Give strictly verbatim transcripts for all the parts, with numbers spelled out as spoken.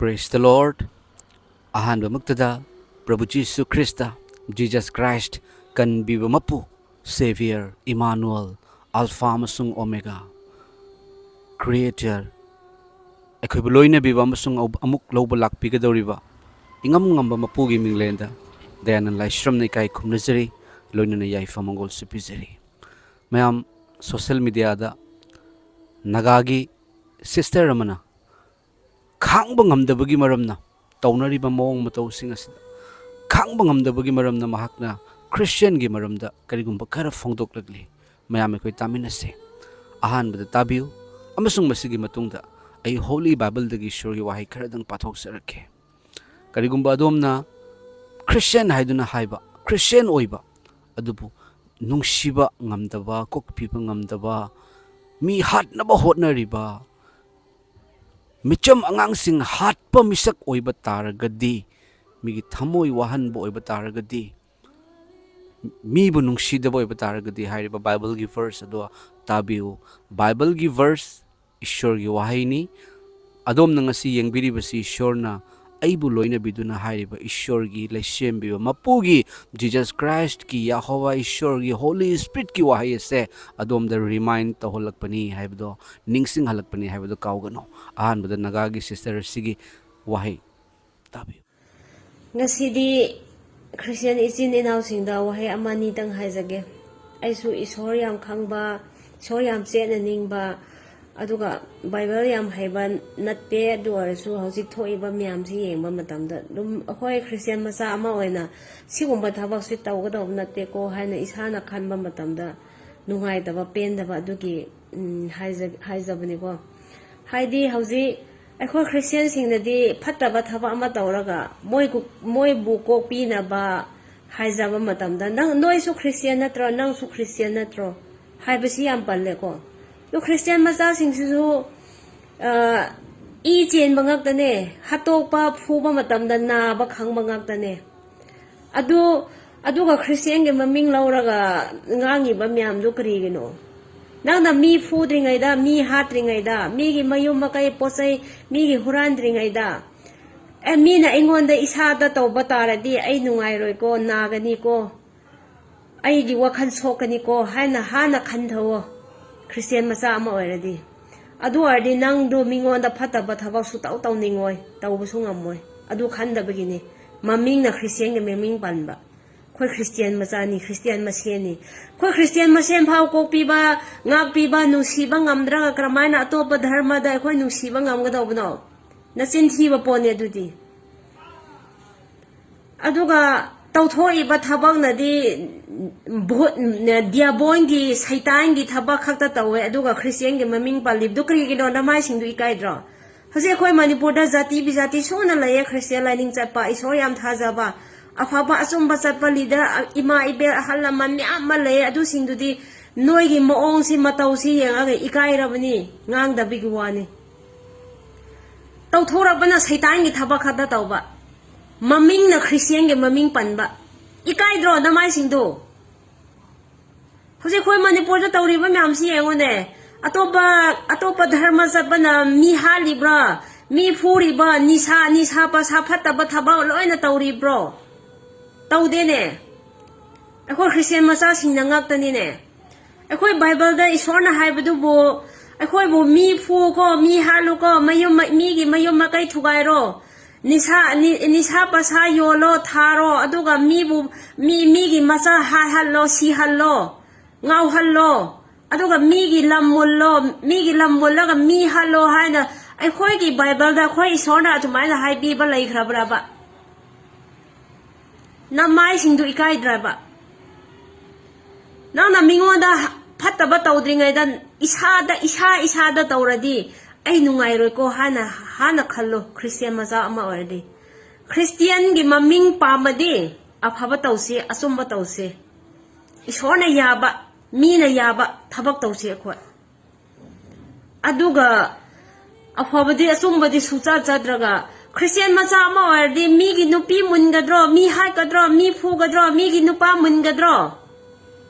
Praise the Lord. ꯑꯍꯥꯟꯕꯃꯛꯇꯗ ꯄ꯭ꯔꯚꯨ ꯖꯤꯁꯨ ꯈ꯭ꯔꯤꯁꯇ, Jesus Christ, ꯀꯟꯕꯤꯕ ꯃꯄꯨ, Savior, Emmanuel, Alpha ꯑꯃꯁꯨꯡ Omega, Creator, ꯑꯩꯈꯣꯏꯕꯨ ꯂꯣꯏꯅꯕꯤꯕ ꯑꯃꯁꯨꯡ ꯑꯃꯨꯛ ꯂꯧꯕ ꯂꯥꯛꯄꯤꯒꯗꯧꯔꯤꯕ ꯏꯉꯝ ꯉꯝꯕ ꯃꯄꯨꯒꯤ ꯃꯤꯡꯂꯦꯟꯗ ꯗꯌꯥꯅꯟ ꯂꯥꯏꯁ꯭ꯔꯝꯅ ꯏꯀꯥꯏ ꯈꯨꯝꯅꯖꯔꯤ, ꯂꯣꯏꯅꯅ ꯌꯥꯏꯐ ꯃꯪꯒꯣꯜꯁꯨ ꯄꯤꯖꯔꯤ꯫ ꯃꯌꯥꯝ, social mediaꯗ ꯅꯥꯒꯥꯒꯤ sister ꯑꯃꯅ ꯈꯥꯡꯕ ꯉꯝꯗꯕꯒꯤ ꯃꯔꯝꯅ, ꯇꯧꯅꯔꯤꯕ ꯃꯑꯣꯡ ꯃꯇꯧꯁꯤꯡ ꯑꯁꯤꯗ ꯈꯥꯡꯕ ꯉꯝꯗꯕꯒꯤ ꯃꯔꯝꯅ ꯃꯍꯥꯛꯅ Christianꯒꯤ ꯃꯔꯝꯗ ꯀꯔꯤꯒꯨꯝꯕ ꯈꯔ ꯐꯣꯡꯗꯣꯛꯂꯛꯂꯤ꯫ ꯃꯌꯥꯝ ꯑꯩꯈꯣꯏ ꯇꯥꯃꯤꯟꯅꯁꯤ꯫ ꯑꯍꯥꯟꯕꯗ ꯇꯥꯕꯤꯌꯨ, ꯑꯃꯁꯨꯡ ꯃꯁꯤꯒꯤ ꯃꯇꯨꯡꯗ ꯑꯩ Holy Bibleꯗꯒꯤ ꯏꯁꯣꯔꯒꯤ ꯋꯥꯍꯩ ꯈꯔꯗꯪ ꯄꯥꯊꯣꯛꯆꯔꯛꯀꯦ꯫ ꯀꯔꯤꯒꯨꯝꯕ ꯑꯗꯣꯝꯅ Christian ꯍꯥꯏꯗꯨꯅ ꯍꯥꯏꯕ, Christian ꯑꯣꯏꯕ, ꯑꯗꯨꯕꯨ ꯅꯨꯡꯁꯤꯕ ꯉꯝꯗꯕ, ꯀꯣꯛꯄꯤꯕ ꯉꯝꯗꯕ, ꯃꯤ ꯍꯥꯠꯅꯕ ꯍꯣꯠꯅꯔꯤꯕ, ꯃꯤꯆꯝ ꯑꯉꯥꯡꯁꯤꯡ ꯍꯥꯠꯄ ꯃꯤꯁꯛ ꯑꯣꯏꯕ ꯇꯥꯔꯒꯗꯤ, ꯃꯤꯒꯤ ꯊꯃꯣꯏ ꯋꯥꯍꯟꯕ ꯑꯣꯏꯕ ꯇꯥꯔꯒꯗꯤ, ꯃꯤꯕꯨ ꯅꯨꯡꯁꯤꯗꯕ ꯑꯣꯏꯕ ꯇꯥꯔꯒꯗꯤ, ꯍꯥꯏꯔꯤꯕ Bibleꯒꯤ verse ꯑꯗꯣ ꯇꯥꯕꯤꯌꯨ꯫ Bibleꯒꯤ verse ꯏꯁꯣꯔꯒꯤ ꯋꯥꯍꯩꯅꯤ꯫ ꯑꯗꯣꯝꯅ ꯉꯁꯤ ꯌꯦꯡꯕꯤꯔꯤꯕꯁꯤ ꯏꯁꯣꯔꯅ ꯑꯩꯕꯨ ꯂꯣꯏꯅꯕꯤꯗꯨꯅ ꯍꯥꯏꯔꯤꯕ ꯏꯁꯣꯔꯒꯤ ꯂꯩꯁꯦꯝꯕꯤꯕ ꯃꯄꯨꯒꯤ, Jesus Christꯀꯤ, ꯌꯦꯍꯣꯋꯥ ꯏꯁꯣꯔꯒꯤ Holy Spiritꯀꯤ ꯋꯥꯍꯩ ꯑꯁꯦ ꯑꯗꯣꯝꯗ remind ꯇꯧꯍꯜꯂꯛꯄꯅꯤ ꯍꯥꯏꯕꯗꯣ, ꯅꯤꯡꯁꯤꯡꯍꯜꯂꯛꯄꯅꯤ ꯍꯥꯏꯕꯗꯣ ꯀꯥꯎꯒꯅꯨ꯫ ꯑꯍꯥꯟꯕꯗ ꯅꯥꯒꯥꯒꯤ sister ꯑꯁꯤꯒꯤ ꯋꯥꯍꯩ ꯇꯥꯕꯤꯌꯨ꯫ ꯉꯁꯤꯗꯤ Christian ꯏꯆꯤꯟ ꯏꯅꯥꯎꯁꯤꯡꯗ ꯋꯥꯍꯩ ꯑꯃ ꯑꯅꯤꯇꯪ ꯍꯥꯏꯖꯒꯦ꯫ ꯑꯩꯁꯨ ꯏꯁꯣꯔ ꯌꯥꯝ ꯈꯪꯕ, ꯏꯁꯣꯔ ꯌꯥꯝ ꯆꯦꯠꯅ ꯅꯤꯡꯕ, ꯑꯗꯨꯒ Bible ꯌꯥꯝ ꯍꯩꯕ ꯅꯠꯇꯦ꯫ ꯑꯗꯨ ꯑꯣꯏꯔꯁꯨ ꯍꯧꯖꯤꯛ ꯊꯣꯛꯏꯕ ꯃꯌꯥꯝꯁꯤ ꯌꯦꯡꯕ ꯃꯇꯝꯗ ꯑꯗꯨꯝ ꯑꯩꯈꯣꯏ Christian ꯃꯆꯥ ꯑꯃ ꯑꯣꯏꯅ ꯁꯤꯒꯨꯝꯕ ꯊꯕꯛꯁꯤ ꯇꯧꯒꯗꯧꯕ ꯅꯠꯇꯦꯀꯣ ꯍꯥꯏꯅ ꯏꯁꯥꯅ ꯈꯟꯕ ꯃꯇꯝꯗ ꯅꯨꯡꯉꯥꯏꯇꯕ, ꯄꯦꯟꯗꯕ ꯑꯗꯨꯒꯤ, ꯎꯝ, ꯍꯥꯏꯖ-, ꯍꯥꯏꯖꯕꯅꯤꯀꯣ꯫ ꯍꯥꯏꯗꯤ ꯍꯧꯖꯤꯛ ꯑꯩꯈꯣꯏ Christianꯁꯤꯡꯅꯗꯤ ꯐꯠꯇꯕ ꯊꯕꯛ ꯑꯃ ꯇꯧꯔꯒ ꯃꯣꯏ ꯀꯨ-, ꯃꯣꯏꯕꯨ ꯀꯣꯛꯄꯤꯅꯕ ꯍꯥꯏꯖꯕ ꯃꯇꯝꯗ, "ꯅꯪ, ꯅꯣꯏꯁꯨ Christian ꯅꯠꯇ꯭ꯔꯣ? ꯅꯪꯁꯨ Christian ꯅꯠꯇ꯭ꯔꯣ?" ꯍꯥꯏꯕꯁꯤ ꯌꯥꯝ ꯄꯜꯂꯦꯀꯣ꯫ ꯑꯗꯨ Christian ꯃꯆꯥꯁꯤꯡꯁꯤꯁꯨ, ꯑ, ꯏ ꯆꯦꯟꯕ ꯉꯥꯛꯇꯅꯦ, ꯍꯥꯠꯇꯣꯛꯄ, ꯐꯨꯕ ꯃꯇꯝꯗ ꯅꯥꯕ ꯈꯪꯕ ꯉꯥꯛꯇꯅꯦ꯫ ꯑꯗꯨ, ꯑꯗꯨꯒ Christianꯒꯤ ꯃꯃꯤꯡ ꯂꯧꯔꯒ ꯉꯥꯡꯉꯤꯕ ꯃꯌꯥꯝꯗꯨ ꯀꯔꯤꯒꯤꯅꯣ? ꯅꯪꯅ ꯃꯤ ꯐꯨꯗ꯭ꯔꯤꯉꯩꯗ, ꯃꯤ ꯍꯥꯠꯇ꯭ꯔꯤꯉꯩꯗ, ꯃꯤꯒꯤ ꯃꯌꯨꯝ ꯃꯀꯩ ꯄꯣꯠ ꯆꯩ ꯃꯤꯒꯤ ꯍꯨꯔꯥꯟꯗ꯭ꯔꯤꯉꯩꯗ, ꯑꯦ, ꯃꯤꯅ ꯑꯩꯉꯣꯟꯗ, ꯏꯁꯥꯗ ꯇꯧꯕ ꯇꯥꯔꯗꯤ ꯑꯩ ꯅꯨꯡꯉꯥꯏꯔꯣꯏꯀꯣ, ꯅꯥꯒꯅꯤꯀꯣ, ꯑꯩꯒꯤ ꯋꯥꯈꯜ ꯁꯣꯛꯀꯅꯤꯀꯣ ꯍꯥꯏꯅ ꯍꯥꯟꯅ ꯈꯟꯊꯧꯑꯣ꯫ ꯈ꯭ꯔꯤꯁꯇꯤꯌꯥꯟ ꯃꯆꯥ ꯑꯃ ꯑꯣꯏꯔꯗꯤ꯫ ꯑꯗꯨ ꯑꯣꯏꯔꯗꯤ ꯅꯪꯗꯣ ꯃꯤꯉꯣꯟꯗ ꯐꯠꯇꯕ ꯊꯕꯛꯁꯨ ꯇꯧ ꯇꯧꯅꯤꯡꯉꯣꯏ, ꯇꯧꯕꯁꯨ ꯉꯝꯃꯣꯏ꯫ ꯑꯗꯨ ꯈꯟꯗꯕꯒꯤꯅꯤ꯫ ꯃꯃꯤꯡꯅ ꯈ꯭ꯔꯤꯁꯇꯤꯌꯥꯟꯒꯤ ꯃꯃꯤꯡ ꯄꯟꯕ꯫ ꯑꯩꯈꯣꯏ ꯈ꯭ꯔꯤꯁꯇꯤꯌꯥꯟ ꯃꯆꯥꯅꯤ, ꯈ꯭ꯔꯤꯁꯇꯤꯌꯥꯟ ꯃꯁꯦꯟꯅꯤ꯫ ꯑꯩꯈꯣꯏ ꯈ꯭ꯔꯤꯁꯇꯤꯌꯥꯟ ꯃꯁꯦꯟ ꯐꯥꯎ ꯀꯣꯛꯄꯤꯕ, ꯉꯥꯛꯄꯤꯕ, ꯅꯨꯡꯁꯤꯕ ꯉꯝꯗ꯭ꯔꯒ ꯀꯔꯝꯍꯥꯏꯅ ꯑꯇꯣꯞꯄ ꯙꯔꯃꯗ ꯑꯩꯈꯣꯏ ꯅꯨꯡꯁꯤꯕ ꯉꯝꯒꯗꯧꯕꯅꯣ? ꯅꯆꯤꯟ ꯊꯤꯕ ꯄꯣꯠꯅꯦ ꯑꯗꯨꯗꯤ꯫ ꯑꯗꯨꯒ ꯇꯧꯊꯣꯛꯏꯕ ꯊꯕꯛꯅꯗꯤ ꯚꯨꯠ, ꯗꯤꯌꯥꯕꯣꯟꯒꯤ, ꯁꯩꯇꯥꯟꯒꯤ ꯊꯕꯛ ꯈꯛꯇ ꯇꯧꯋꯦ, ꯑꯗꯨꯒ ꯈ꯭ꯔꯤꯁꯇꯤꯌꯥꯟꯒꯤ ꯃꯃꯤꯡ ꯄꯜꯂꯤꯕꯗꯨ ꯀꯔꯤꯒꯤꯅꯣ? ꯅꯃꯥꯏꯁꯤꯡꯗꯨ ꯏꯀꯥꯏꯗ꯭ꯔꯣ? ꯍꯧꯖꯤꯛ ꯑꯩꯈꯣꯏ ꯃꯅꯤꯄꯨꯔꯗ ꯖꯥꯇꯤ ꯕꯤꯖꯥꯇꯤ ꯁꯨꯅ ꯂꯩꯌꯦ, ꯈ꯭ꯔꯤꯁꯇꯤꯌꯥꯟ ꯂꯥꯏꯅꯤꯡ ꯆꯠꯄ, ꯏꯁꯣꯔ ꯌꯥꯝ ꯊꯥꯖꯕ, ꯑꯐꯕ ꯑꯆꯨꯝꯕ ꯆꯠꯄ ꯂꯤꯗꯔ, ꯏꯃꯥ ꯏꯕꯦꯜ ꯑꯍꯜ ꯂꯃꯟ ꯃꯌꯥꯝ ꯑꯃ ꯂꯩꯌꯦ꯫ ꯑꯗꯨꯁꯤꯡꯗꯨꯗꯤ ꯅꯣꯏꯒꯤ ꯃꯑꯣꯡꯁꯤ ꯃꯇꯧꯁꯤ ꯌꯦꯡꯉꯒ ꯏꯀꯥꯏꯔꯕꯅꯤ, ꯉꯥꯡꯗꯕꯒꯤ ꯋꯥꯅꯤ꯫ ꯇꯧꯊꯣꯔꯛꯄꯅ ꯁꯩꯇꯥꯟꯒꯤ ꯊꯕꯛ ꯈꯛꯇ ꯇꯧꯕ, ꯃꯃꯤꯡꯅ ꯈ꯭ꯔꯤꯁꯇꯤꯌꯥꯟꯒꯤ ꯃꯃꯤꯡ ꯄꯟꯕ꯫ ꯏꯀꯥꯏꯗ꯭ꯔꯣ ꯅꯃꯥꯏꯁꯤꯡꯗꯣ? ꯍꯧꯖꯤꯛ ꯑꯩꯈꯣꯏ ꯃꯅꯤꯄꯨꯔꯗ ꯇꯧꯔꯤꯕ ꯃꯌꯥꯝꯁꯤ ꯌꯦꯡꯉꯨꯅꯦ꯫ ꯑꯇꯣꯞꯄ, ꯑꯇꯣꯞꯄ ꯙꯔꯃ ꯆꯠꯄꯅ ꯃꯤ ꯍꯥꯠꯂꯤꯕ꯭ꯔꯥ? ꯃꯤ ꯐꯨꯔꯤꯕ, ꯅꯤꯁꯥ, ꯅꯤꯁꯥ ꯄꯁꯥ ꯐꯠꯇꯕ ꯊꯕꯛ ꯂꯣꯏꯅ ꯇꯧꯔꯤꯕ꯭ꯔꯣ? ꯇꯧꯗꯦꯅꯦ꯫ ꯑꯩꯈꯣꯏ ꯈ꯭ꯔꯤꯁꯇꯤꯌꯥꯟ ꯃꯆꯥꯁꯤꯡꯅ ꯉꯥꯛꯇꯅꯤꯅꯦ꯫ ꯑꯩꯈꯣꯏ ꯕꯥꯏꯕꯜꯗ ꯏꯁꯣꯔꯅ ꯍꯥꯏꯕꯗꯨꯕꯨ, ꯑꯩꯈꯣꯏꯕꯨ ꯃꯤ ꯐꯨꯀꯣ, ꯃꯤ ꯍꯥꯠꯂꯨꯀꯣ, ꯃꯌꯨꯝ, ꯃꯤꯒꯤ ꯃꯌꯨꯝ ꯃꯀꯩ ꯊꯨꯒꯥꯏꯔꯣ, ꯅꯤꯁꯥ, ꯅꯤ-, ꯅꯤꯁꯥ ꯄꯁꯥ ꯌꯣꯜꯂꯣ, ꯊꯥꯔꯣ, ꯑꯗꯨꯒ ꯃꯤꯕꯨ, ꯃꯤ, ꯃꯤꯒꯤ ꯃꯆꯥ ꯍꯥꯠꯍꯜꯂꯣ, ꯁꯤꯍꯜꯂꯣ, ꯉꯥꯎꯍꯜꯂꯣ, ꯑꯗꯨꯒ ꯃꯤꯒꯤ ꯂꯝ ꯃꯨꯜꯂꯣ, ꯃꯤꯒꯤ ꯂꯝ ꯃꯨꯜꯂꯒ ꯃꯤ ꯍꯥꯠꯂꯣ ꯍꯥꯏꯅ ꯑꯩꯈꯣꯏꯒꯤ ꯕꯥꯏꯕꯜꯗ ꯑꯩꯈꯣꯏ ꯏꯁꯣꯔꯅ ꯑꯗꯨꯃꯥꯏꯅ ꯍꯥꯏꯕꯤꯕ ꯂꯩꯈ꯭ꯔꯕ꯭ꯔꯕ? ꯅꯃꯥꯏꯁꯤꯡꯗꯨ ꯏꯀꯥꯏꯗ꯭ꯔꯕ? ꯅꯪꯅ ꯃꯤꯉꯣꯟꯗ ꯐꯠꯇꯕ ꯇꯧꯗ꯭ꯔꯤꯉꯩꯗ ꯏꯁꯥꯗ, ꯏꯁꯥ ꯏꯁꯥꯗ ꯇꯧꯔꯗꯤ ꯑꯩ ꯅꯨꯡꯉꯥꯏꯔꯣꯏꯀꯣ ꯍꯥꯏꯅ ꯍꯥꯟꯅ ꯈꯜꯂꯣ, ꯈ꯭ꯔꯤꯁꯇꯤꯌꯥꯟ ꯃꯆꯥ ꯑꯃ ꯑꯣꯏꯔꯗꯤ꯫ ꯈ꯭ꯔꯤꯁꯇꯤꯌꯥꯟꯒꯤ ꯃꯃꯤꯡ ꯄꯥꯝꯃꯗꯤ ꯑꯐꯕ ꯇꯧꯁꯤ, ꯑꯆꯨꯝꯕ ꯇꯧꯁꯤ꯫ ꯏꯁꯣꯔꯅ ꯌꯥꯕ, ꯃꯤꯅ ꯌꯥꯕ ꯊꯕꯛ ꯇꯧꯁꯤ ꯑꯩꯈꯣꯏ꯫ ꯑꯗꯨꯒ ꯑꯐꯕꯗꯤ, ꯑꯆꯨꯝꯕꯗꯤ ꯁꯨꯡꯆꯠ ꯆꯠꯇ꯭ꯔꯒ, ꯈ꯭ꯔꯤꯁꯇꯤꯌꯥꯟ ꯃꯆꯥ ꯑꯃ ꯑꯣꯏꯔꯗꯤ ꯃꯤꯒꯤ ꯅꯨꯄꯤ ꯃꯨꯟꯒꯗ꯭ꯔꯣ, ꯃꯤ ꯍꯥꯠꯀꯗ꯭ꯔꯣ, ꯃꯤ ꯐꯨꯒꯗ꯭ꯔꯣ, ꯃꯤꯒꯤ ꯅꯨꯄꯥ ꯃꯨꯟꯒꯗ꯭ꯔꯣ?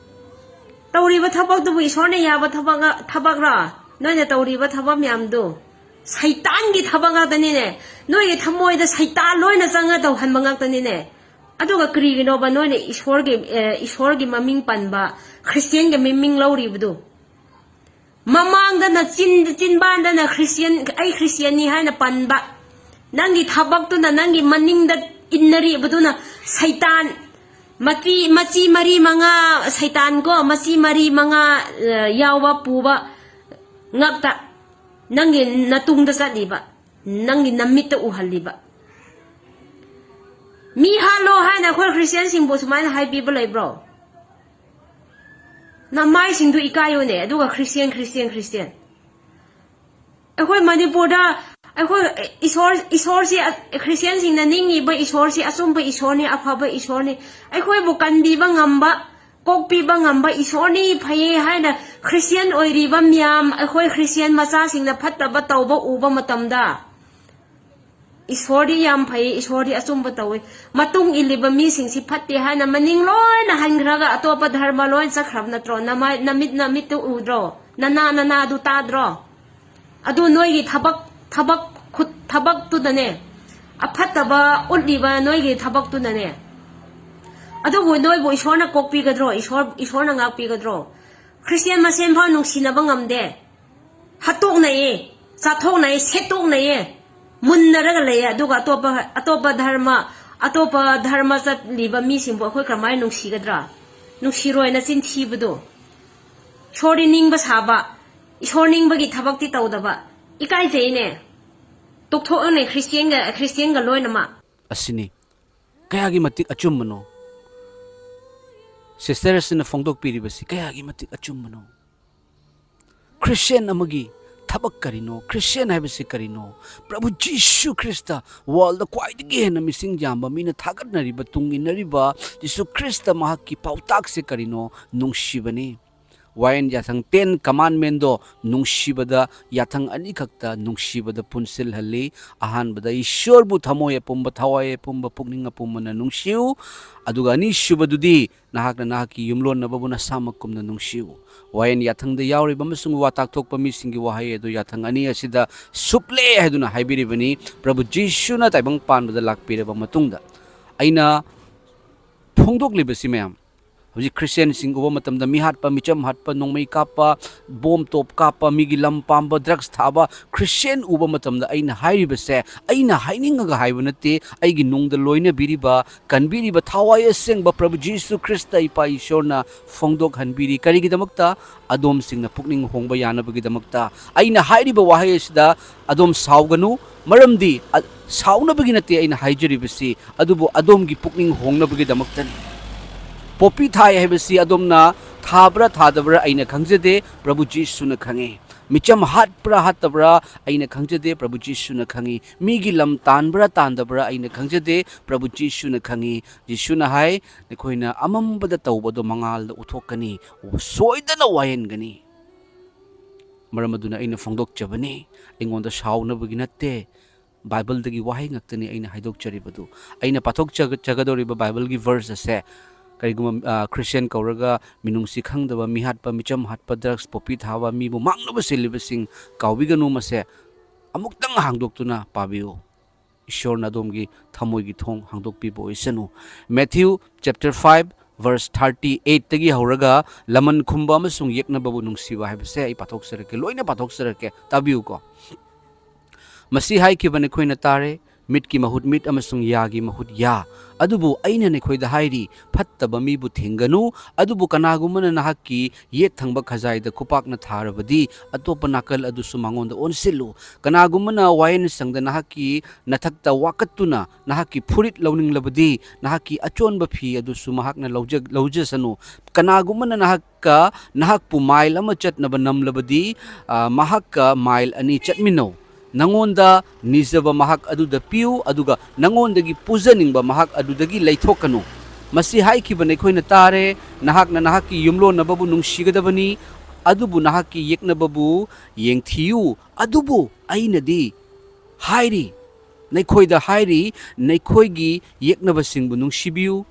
ꯇꯧꯔꯤꯕ ꯊꯕꯛꯇꯨꯕꯨ ꯏꯁꯣꯔꯅ ꯌꯥꯕ ꯊꯕꯛ, ꯊꯕꯛꯔꯥ? ꯅꯣꯏꯅ ꯇꯧꯔꯤꯕ ꯊꯕꯛ ꯃꯌꯥꯝꯗꯨ? ꯁꯩꯇꯥꯟꯒꯤ ꯊꯕꯛ ꯉꯥꯛꯇꯅꯤꯅꯦ꯫ ꯅꯣꯏꯒꯤ ꯊꯃꯣꯏꯗ ꯁꯩꯇꯥꯟ ꯂꯣꯏꯅ ꯆꯪꯉ ꯇꯧꯍꯟꯕ ꯉꯥꯛꯇꯅꯤꯅꯦ꯫ ꯑꯗꯨꯒ ꯀꯔꯤꯒꯤꯅꯣꯕ ꯅꯣꯏꯅ ꯏꯁꯣꯔꯒꯤ, ꯑꯦ, ꯏꯁꯣꯔꯒꯤ ꯃꯃꯤꯡ ꯄꯟꯕ, ꯈ꯭ꯔꯤꯁꯇꯤꯌꯟꯒꯤ ꯃꯃꯤꯡ ꯂꯧꯔꯤꯕꯗꯨ? ꯃꯃꯥꯡꯗꯅ ꯆꯤꯟ-, ꯆꯤꯟꯕꯥꯟꯗꯅ ꯈ꯭ꯔꯤꯁꯇꯤꯌꯟ, "ꯑꯩ ꯈ꯭ꯔꯤꯁꯇꯤꯌꯟꯅꯤ" ꯍꯥꯏꯅ ꯄꯟꯕ, ꯅꯪꯒꯤ ꯊꯕꯛꯇꯨꯅ ꯅꯪꯒꯤ ꯃꯅꯤꯡꯗ ꯏꯟꯅꯔꯤꯕꯗꯨꯅ ꯁꯩꯇꯥꯟ, ꯃꯆꯤ, ꯃꯆꯤ ꯃꯔꯤ ꯃꯉꯥ, ꯁꯩꯇꯥꯟ ꯀꯣ, ꯃꯆꯤ ꯃꯔꯤ ꯃꯉꯥ, ꯑ, ꯌꯥꯎꯕ ꯄꯨꯕ ꯉꯛꯇ ꯅꯪꯒꯤ ꯅꯇꯨꯡꯗ ꯆꯠꯂꯤꯕ, ꯅꯪꯒꯤ ꯅꯃꯤꯠꯇ ꯎꯍꯜꯂꯤꯕ꯫ ꯃꯤ ꯍꯥꯠꯂꯣ ꯍꯥꯏꯅ ꯑꯩꯈꯣꯏ ꯈ꯭ꯔꯤꯁꯇꯤꯌꯟꯁꯤꯡꯕꯨ ꯁꯨꯃꯥꯏꯅ ꯍꯥꯏꯕꯤꯕ ꯂꯩꯕ꯭ꯔꯣ? ꯅꯃꯥꯏꯁꯤꯡꯗꯨ ꯏꯀꯥꯏꯌꯨꯅꯦ꯫ ꯑꯗꯨꯒ ꯈ꯭ꯔꯤꯁꯇꯤꯌꯟ, ꯈ꯭ꯔꯤꯁꯇꯤꯌꯟ, ꯈ꯭ꯔꯤꯁꯇꯤꯌꯟ꯫ ꯑꯩꯈꯣꯏ ꯃꯅꯤꯄꯨꯔꯗ ꯑꯩꯈꯣꯏ ꯏꯁꯣꯔ, ꯏꯁꯣꯔꯁꯤ, ꯈ꯭ꯔꯤꯁꯇꯤꯌꯟꯁꯤꯡꯅ ꯅꯤꯡꯉꯤꯕ ꯏꯁꯣꯔꯁꯤ ꯑꯆꯨꯝꯕ ꯏꯁꯣꯔꯅꯤ, ꯑꯐꯕ ꯏꯁꯣꯔꯅꯤ꯫ ꯑꯩꯈꯣꯏꯕꯨ ꯀꯟꯕꯤꯕ ꯉꯝꯕ, ꯀꯣꯛꯄꯤꯕ ꯉꯝꯕ ꯏꯁꯣꯔꯅꯤ, ꯐꯩꯌꯦ ꯍꯥꯏꯅ ꯈ꯭ꯔꯤꯁꯇꯤꯌꯟ ꯑꯣꯏꯔꯤꯕ ꯃꯌꯥꯝ, ꯑꯩꯈꯣꯏ ꯈ꯭ꯔꯤꯁꯇꯤꯌꯟ ꯃꯆꯥꯁꯤꯡꯅ ꯐꯠꯇꯕ ꯇꯧꯕ ꯎꯕ ꯃꯇꯝꯗ, "ꯏꯁꯣꯔꯗꯤ ꯌꯥꯝ ꯐꯩ, ꯏꯁꯣꯔꯗꯤ ꯑꯆꯨꯝꯕ ꯇꯧꯏ, ꯃꯇꯨꯡ ꯏꯜꯂꯤꯕ ꯃꯤꯁꯤꯡꯁꯤ ꯐꯠꯇꯦ" ꯍꯥꯏꯅ ꯃꯅꯤꯡ ꯂꯣꯏꯅ ꯍꯟꯈ꯭ꯔꯒ ꯑꯇꯣꯞꯄ ꯙꯔꯃ ꯂꯣꯏ ꯆꯠꯈ꯭ꯔꯕ ꯅꯠꯇ꯭ꯔꯣ? ꯅꯃꯥꯏ-, ꯅꯃꯤꯠ, ꯅꯃꯤꯠꯇꯨ ꯎꯗ꯭ꯔꯣ? ꯅꯅꯥ, ꯅꯅꯥꯗꯨ ꯇꯥꯗ꯭ꯔꯣ? ꯑꯗꯨ ꯅꯣꯏꯒꯤ ꯊꯕꯛ, ꯊꯕꯛ ꯈꯨꯠ, ꯊꯕꯛꯇꯨꯗꯅꯦ, ꯑꯐꯠꯇꯕ ꯎꯠꯂꯤꯕ ꯅꯣꯏꯒꯤ ꯊꯕꯛꯇꯨꯅꯅꯦ꯫ ꯑꯗꯨꯕꯨ ꯅꯣꯏꯕꯨ ꯏꯁꯣꯔꯅ ꯀꯣꯛꯄꯤꯒꯗ꯭ꯔꯣ? ꯏꯁꯣꯔ, ꯏꯁꯣꯔꯅ ꯉꯥꯛꯄꯤꯒꯗ꯭ꯔꯣ? ꯈ꯭ꯔꯤꯁꯇꯤꯌꯟ ꯃꯁꯦꯟ ꯐꯥꯎ ꯅꯨꯡꯁꯤꯅꯕ ꯉꯝꯗꯦ꯫ ꯍꯥꯠꯇꯣꯛꯅꯩꯌꯦ, ꯆꯥꯊꯣꯛꯅꯩꯌꯦ, ꯁꯦꯠꯇꯣꯛꯅꯩꯌꯦ, ꯃꯨꯟꯅꯔꯒ ꯂꯩꯌꯦ꯫ ꯑꯗꯨꯒ ꯑꯇꯣꯞꯄ, ꯑꯇꯣꯞꯄ ꯙꯔꯃ, ꯑꯇꯣꯞꯄ ꯙꯔꯃ ꯆꯠꯂꯤꯕ ꯃꯤꯁꯤꯡꯕꯨ ꯑꯩꯈꯣꯏ ꯀꯔꯝꯍꯥꯏꯅ ꯅꯨꯡꯁꯤꯒꯗ꯭ꯔꯥ? ꯅꯨꯡꯁꯤꯔꯣꯏ, ꯅꯆꯤꯟ ꯊꯤꯕꯗꯣ꯫ ꯏꯁꯣꯔꯗꯤ ꯅꯤꯡꯕ ꯁꯥꯕ, ꯏꯁꯣꯔ ꯅꯤꯡꯕꯒꯤ ꯊꯕꯛꯇꯤ ꯇꯧꯗꯕ꯫ ꯏꯀꯥꯏꯖꯩꯅꯦ꯫ ꯇꯣꯛꯊꯣꯛꯑꯣꯅꯦ, ꯈ꯭ꯔꯤꯁꯇꯤꯌꯟꯒ, ꯈ꯭ꯔꯤꯁꯇꯤꯌꯟꯒ ꯂꯣꯏꯅꯃꯛ꯫ ꯑꯁꯤꯅꯤ ꯀꯌꯥꯒꯤ ꯃꯇꯤꯛ ꯑꯆꯨꯝꯕꯅꯣ? ꯁꯤꯁꯇꯔ ꯑꯁꯤꯅ ꯐꯣꯡꯗꯣꯛꯄꯤꯔꯤꯕꯁꯤ ꯀꯌꯥꯒꯤ ꯃꯇꯤꯛ ꯑꯆꯨꯝꯕꯅꯣ? ꯈ꯭ꯔꯤꯁꯇꯤꯌꯟ ꯑꯃꯒꯤ ꯊꯕꯛ ꯀꯔꯤꯅꯣ? ꯈ꯭ꯔꯤꯁꯇꯤꯌꯟ ꯍꯥꯏꯕꯁꯤ ꯀꯔꯤꯅꯣ? ꯄ꯭ꯔꯚꯨ ꯖꯤꯁꯨ ꯈ꯭ꯔꯤꯁꯇ, ꯋꯥꯔꯜꯗ ꯈ꯭ꯋꯥꯏꯗꯒꯤ ꯍꯦꯟꯅ ꯃꯤꯁꯤꯡ ꯌꯥꯝꯕ ꯃꯤꯅ ꯊꯥꯒꯠꯅꯔꯤꯕ, ꯇꯨꯡ ꯏꯟꯅꯔꯤꯕ ꯖꯤꯁꯨ ꯈ꯭ꯔꯤꯁꯇ, ꯃꯍꯥꯛꯀꯤ ꯄꯥꯎꯇꯥꯛꯁꯦ ꯀꯔꯤꯅꯣ? ꯅꯨꯡꯁꯤꯕꯅꯤ꯫ ꯋꯥꯌꯦꯟ ꯌꯥꯊꯪ, ten commandment-ꯗꯣ ꯅꯨꯡꯁꯤꯕꯗ, ꯌꯥꯊꯪ ꯑꯅꯤꯈꯛꯇ ꯅꯨꯡꯁꯤꯕꯗ ꯄꯨꯟꯁꯤꯜꯍꯜꯂꯤ꯫ ꯑꯍꯥꯟꯕꯗ ꯏꯁꯣꯔꯕꯨ ꯊꯃꯣꯏ ꯑꯄꯨꯝꯕ, ꯊꯋꯥꯏ ꯑꯄꯨꯝꯕ, ꯄꯨꯛꯅꯤꯡ ꯑꯄꯨꯝꯕꯅ ꯅꯨꯡꯁꯤꯌꯨ꯫ ꯑꯗꯨꯒ ꯑꯅꯤꯁꯨꯕꯗꯨꯗꯤ ꯅꯍꯥꯛꯅ ꯅꯍꯥꯛꯀꯤ ꯌꯨꯝꯂꯣꯟꯅꯕꯕꯨ ꯅꯁꯥꯃꯛꯀꯨꯝꯅ ꯅꯨꯡꯁꯤꯌꯨ꯫ ꯋꯥꯌꯦꯟ ꯌꯥꯊꯪꯗ ꯌꯥꯎꯔꯤꯕ ꯑꯃꯁꯨꯡ ꯋꯥ ꯇꯥꯛꯊꯣꯛꯄ ꯃꯤꯁꯤꯡꯒꯤ ꯋꯥꯍꯩ ꯑꯗꯨ ꯌꯥꯊꯪ ꯑꯅꯤ ꯑꯁꯤꯗ ꯁꯨꯞꯂꯦ ꯍꯥꯏꯗꯨꯅ ꯍꯥꯏꯕꯤꯔꯤꯕꯅꯤ꯫ ꯄ꯭ꯔꯚꯨ ꯖꯤꯁꯨꯅ ꯇꯥꯏꯕꯪ ꯄꯥꯟꯕꯗ ꯂꯥꯛꯄꯤꯔꯕ ꯃꯇꯨꯡꯗ꯫ ꯑꯩꯅ ꯐꯣꯡꯗꯣꯛꯂꯤꯕꯁꯤ ꯃꯌꯥꯝ, ꯍꯧꯖꯤꯛ ꯈ꯭ꯔꯤꯁꯇꯤꯌꯥꯟꯁꯤꯡ ꯎꯕ ꯃꯇꯝꯗ ꯃꯤꯍꯥꯠꯄ, ꯃꯤꯆꯝ ꯍꯥꯠꯄ, ꯅꯣꯡꯃꯩ ꯀꯥꯞꯄ, ꯕꯣꯝ ꯇꯣꯞ ꯀꯥꯞꯄ, ꯃꯤꯒꯤ ꯂꯝ ꯄꯥꯝꯕ, ꯗ꯭ꯔꯒꯁ ꯊꯥꯕ ꯈ꯭ꯔꯤꯁꯇꯤꯌꯥꯟ ꯎꯕ ꯃꯇꯝꯗ ꯑꯩꯅ ꯍꯥꯏꯔꯤꯕꯁꯦ, ꯑꯩꯅ ꯍꯥꯏꯅꯤꯡꯉꯒ ꯍꯥꯏꯕ ꯅꯠꯇꯦ, ꯑꯩꯒꯤ ꯅꯨꯡꯗ ꯂꯣꯏꯅꯕꯤꯔꯤꯕ, ꯀꯟꯕꯤꯔꯤꯕ ꯊꯋꯥꯏ ꯑꯁꯦꯡꯕ ꯄ꯭ꯔꯚꯨ ꯖꯤꯁꯨ ꯈ꯭ꯔꯤꯁꯇ ꯏꯄꯥ ꯏꯁꯣꯔꯅ ꯐꯣꯡꯗꯣꯛꯍꯟꯕꯤꯔꯤ꯫ ꯀꯔꯤꯒꯤꯗꯃꯛꯇ? ꯑꯗꯣꯝꯁꯤꯡꯅ ꯄꯨꯛꯅꯤꯡ ꯍꯣꯡꯕ ꯌꯥꯅꯕꯒꯤꯗꯃꯛꯇ꯫ ꯑꯩꯅ ꯍꯥꯏꯔꯤꯕ ꯋꯥꯍꯩ ꯑꯁꯤꯗ ꯑꯗꯣꯝ ꯁꯥꯎꯒꯅꯨ, ꯃꯔꯝꯗꯤ ꯑ-, ꯁꯥꯎꯅꯕꯒꯤ ꯅꯠꯇꯦ ꯑꯩꯅ ꯍꯥꯏꯖꯔꯤꯕꯁꯤ, ꯑꯗꯨꯕꯨ ꯑꯗꯣꯝꯒꯤ ꯄꯨꯛꯅꯤꯡ ꯍꯣꯡꯅꯕꯒꯤꯗꯃꯛꯇꯅꯤ꯫ ꯄꯣꯄꯤ ꯊꯥꯏ ꯍꯥꯏꯕꯁꯤ ꯑꯗꯣꯝꯅ ꯊꯥꯕ꯭ꯔꯥ ꯊꯥꯗꯕ꯭ꯔꯥ ꯑꯩꯅ ꯈꯪꯖꯗꯦ, ꯄ꯭ꯔꯚꯨ ꯖꯤꯁꯨꯅ ꯈꯪꯉꯤ꯫ ꯃꯤꯆꯝ ꯍꯥꯠꯄ꯭ꯔꯥ ꯍꯥꯠꯇꯕ꯭ꯔꯥ ꯑꯩꯅ ꯈꯪꯖꯗꯦ, ꯄ꯭ꯔꯚꯨ ꯖꯤꯁꯨꯅ ꯈꯪꯉꯤ꯫ ꯃꯤꯒꯤ ꯂꯝ ꯇꯥꯟꯕ꯭ꯔꯥ ꯇꯥꯟꯗꯕ꯭ꯔꯥ ꯑꯩꯅ ꯈꯪꯖꯗꯦ, ꯄ꯭ꯔꯚꯨ ꯖꯤꯁꯨꯅ ꯈꯪꯉꯤ꯫ ꯖꯤꯁꯨꯅ ꯍꯥꯏ, "ꯅꯈꯣꯏꯅ ꯑꯃꯝꯕꯗ ꯇꯧꯕꯗꯣ ꯃꯉꯥꯜꯗ ꯎꯠꯊꯣꯛꯀꯅꯤ, ꯁꯣꯏꯗꯅ ꯋꯥꯌꯦꯟꯒꯅꯤ"꯫ ꯃꯔꯝ ꯑꯗꯨꯅ ꯑꯩꯅ ꯐꯣꯡꯗꯣꯛꯆꯕꯅꯤ, ꯑꯩꯉꯣꯟꯗ ꯁꯥꯎꯅꯕꯒꯤ ꯅꯠꯇꯦ꯫ ꯕꯥꯏꯕꯜꯗꯒꯤ ꯋꯥꯍꯩ ꯉꯥꯛꯇꯅꯤ ꯑꯩꯅ ꯍꯥꯏꯗꯣꯛꯆꯔꯤꯕꯗꯨ꯫ ꯑꯩꯅ ꯄꯥꯊꯣꯛꯆꯒ-, ꯆꯒꯗꯧꯔꯤꯕ ꯕꯥꯏꯕꯜꯒꯤ verse ꯑꯁꯦ, ꯀꯔꯤꯒꯨꯝꯕ, ꯑ, ꯈ꯭ꯔꯤꯁꯇꯤꯌꯥꯟ ꯀꯧꯔꯒ ꯃꯤꯅꯨꯡꯁꯤ ꯈꯪꯗꯕ, ꯃꯤꯍꯥꯠꯄ, ꯃꯤꯆꯝ ꯍꯥꯠꯄ, ꯗ꯭ꯔꯒꯁ, ꯄꯣꯄꯤ ꯊꯥꯕ, ꯃꯤꯕꯨ ꯃꯥꯡꯅꯕ ꯁꯤꯜꯂꯤꯕꯁꯤꯡ ꯀꯥꯎꯕꯤꯒꯅꯨ꯫ ꯃꯁꯦ ꯑꯃꯨꯛꯇꯪ ꯍꯥꯡꯗꯣꯛꯇꯨꯅ ꯄꯥꯕꯤꯌꯨ꯫ ꯏꯁꯣꯔꯅ ꯑꯗꯣꯝꯒꯤ ꯊꯃꯣꯏꯒꯤ ꯊꯣꯡ ꯍꯥꯡꯗꯣꯛꯄꯤꯕ ꯑꯣꯏꯁꯅꯨ꯫ Matthew chapter five verse thirty eight ꯇꯒꯤ ꯍꯧꯔꯒ ꯂꯃꯟ ꯈꯨꯝꯕ ꯑꯃꯁꯨꯡ ꯌꯦꯛꯅꯕꯕꯨ ꯅꯨꯡꯁꯤꯕ ꯍꯥꯏꯕꯁꯦ ꯑꯩ ꯄꯥꯊꯣꯛꯆꯔꯛꯀꯦ, ꯂꯣꯏꯅ ꯄꯥꯊꯣꯛꯆꯔꯛꯀꯦ, ꯇꯥꯕꯤꯌꯨꯀꯣ꯫ ꯃꯁꯤ ꯍꯥꯏꯈꯤꯕ ꯅꯈꯣꯏꯅ ꯇꯥꯔꯦ, "ꯃꯤꯠꯀꯤ ꯃꯍꯨꯠ ꯃꯤꯠ ꯑꯃꯁꯨꯡ ꯌꯥꯒꯤ ꯃꯍꯨꯠ ꯌꯥ"꯫ ꯑꯗꯨꯕꯨ ꯑꯩꯅ ꯅꯈꯣꯏꯗ ꯍꯥꯏꯔꯤ, ꯐꯠꯇꯕ ꯃꯤꯕꯨ ꯊꯤꯡꯒꯅꯨ꯫ ꯑꯗꯨꯕꯨ ꯀꯅꯥꯒꯨꯝꯕꯅ ꯅꯍꯥꯛꯀꯤ ꯌꯦꯠ ꯊꯪꯕ ꯈꯖꯥꯏꯗ ꯈꯨꯄꯥꯛꯅ ꯊꯥꯔꯕꯗꯤ, ꯑꯇꯣꯞꯄ ꯅꯥꯀꯜ ꯑꯗꯨꯁꯨ ꯃꯉꯣꯟꯗ ꯑꯣꯟꯁꯤꯜꯂꯨ꯫ ꯀꯅꯥꯒꯨꯝꯕꯅ ꯋꯥꯌꯦꯜ ꯁꯪꯗ ꯅꯍꯥꯛꯀꯤ ꯅꯊꯛꯇ ꯋꯥꯀꯠꯇꯨꯅ ꯅꯍꯥꯛꯀꯤ ꯐꯨꯔꯤꯠ ꯂꯧꯅꯤꯡꯂꯕꯗꯤ, ꯅꯍꯥꯛꯀꯤ ꯑꯆꯣꯟꯕ ꯐꯤ ꯑꯗꯨꯁꯨ ꯃꯍꯥꯛꯅ ꯂꯧꯖ-, ꯂꯧꯖꯁꯅꯨ꯫ ꯀꯅꯥꯒꯨꯝꯕꯅ ꯅꯍꯥꯛꯀ, ꯅꯍꯥꯛꯄꯨ ꯃꯥꯏꯜ ꯑꯃ ꯆꯠꯅꯕ ꯅꯝꯂꯕꯗꯤ, ꯑ, ꯃꯍꯥꯛꯀ ꯃꯥꯏꯜ ꯑꯅꯤ ꯆꯠꯃꯤꯟꯅꯧ꯫ ꯅꯉꯣꯟꯗ ꯅꯤꯖꯕ ꯃꯍꯥꯛ ꯑꯗꯨꯗ ꯄꯤꯌꯨ, ꯑꯗꯨꯒ ꯅꯉꯣꯟꯗꯒꯤ ꯄꯨꯖꯅꯤꯡꯕ ꯃꯍꯥꯛ ꯑꯗꯨꯗꯒꯤ ꯂꯩꯊꯣꯛꯀꯅꯨ꯫ ꯃꯁꯤ ꯍꯥꯏꯈꯤꯕ ꯅꯈꯣꯏꯅ ꯇꯥꯔꯦ, "ꯅꯍꯥꯛꯅ ꯅꯍꯥꯛꯀꯤ ꯌꯨꯝꯂꯣꯟꯅꯕꯕꯨ ꯅꯨꯡꯁꯤꯒꯗꯕꯅꯤ, ꯑꯗꯨꯕꯨ ꯅꯍꯥꯛꯀꯤ ꯌꯦꯛꯅꯕꯕꯨ ꯌꯦꯡꯊꯤꯌꯨ"꯫ ꯑꯗꯨꯕꯨ ꯑꯩꯅꯗꯤ ꯍꯥꯏꯔꯤ, ꯅꯈꯣꯏꯗ ꯍꯥꯏꯔꯤ, ꯅꯈꯣꯏꯒꯤ ꯌꯦꯛꯅꯕꯁꯤꯡꯕꯨ ꯅꯨꯡꯁꯤꯕꯤꯌꯨ,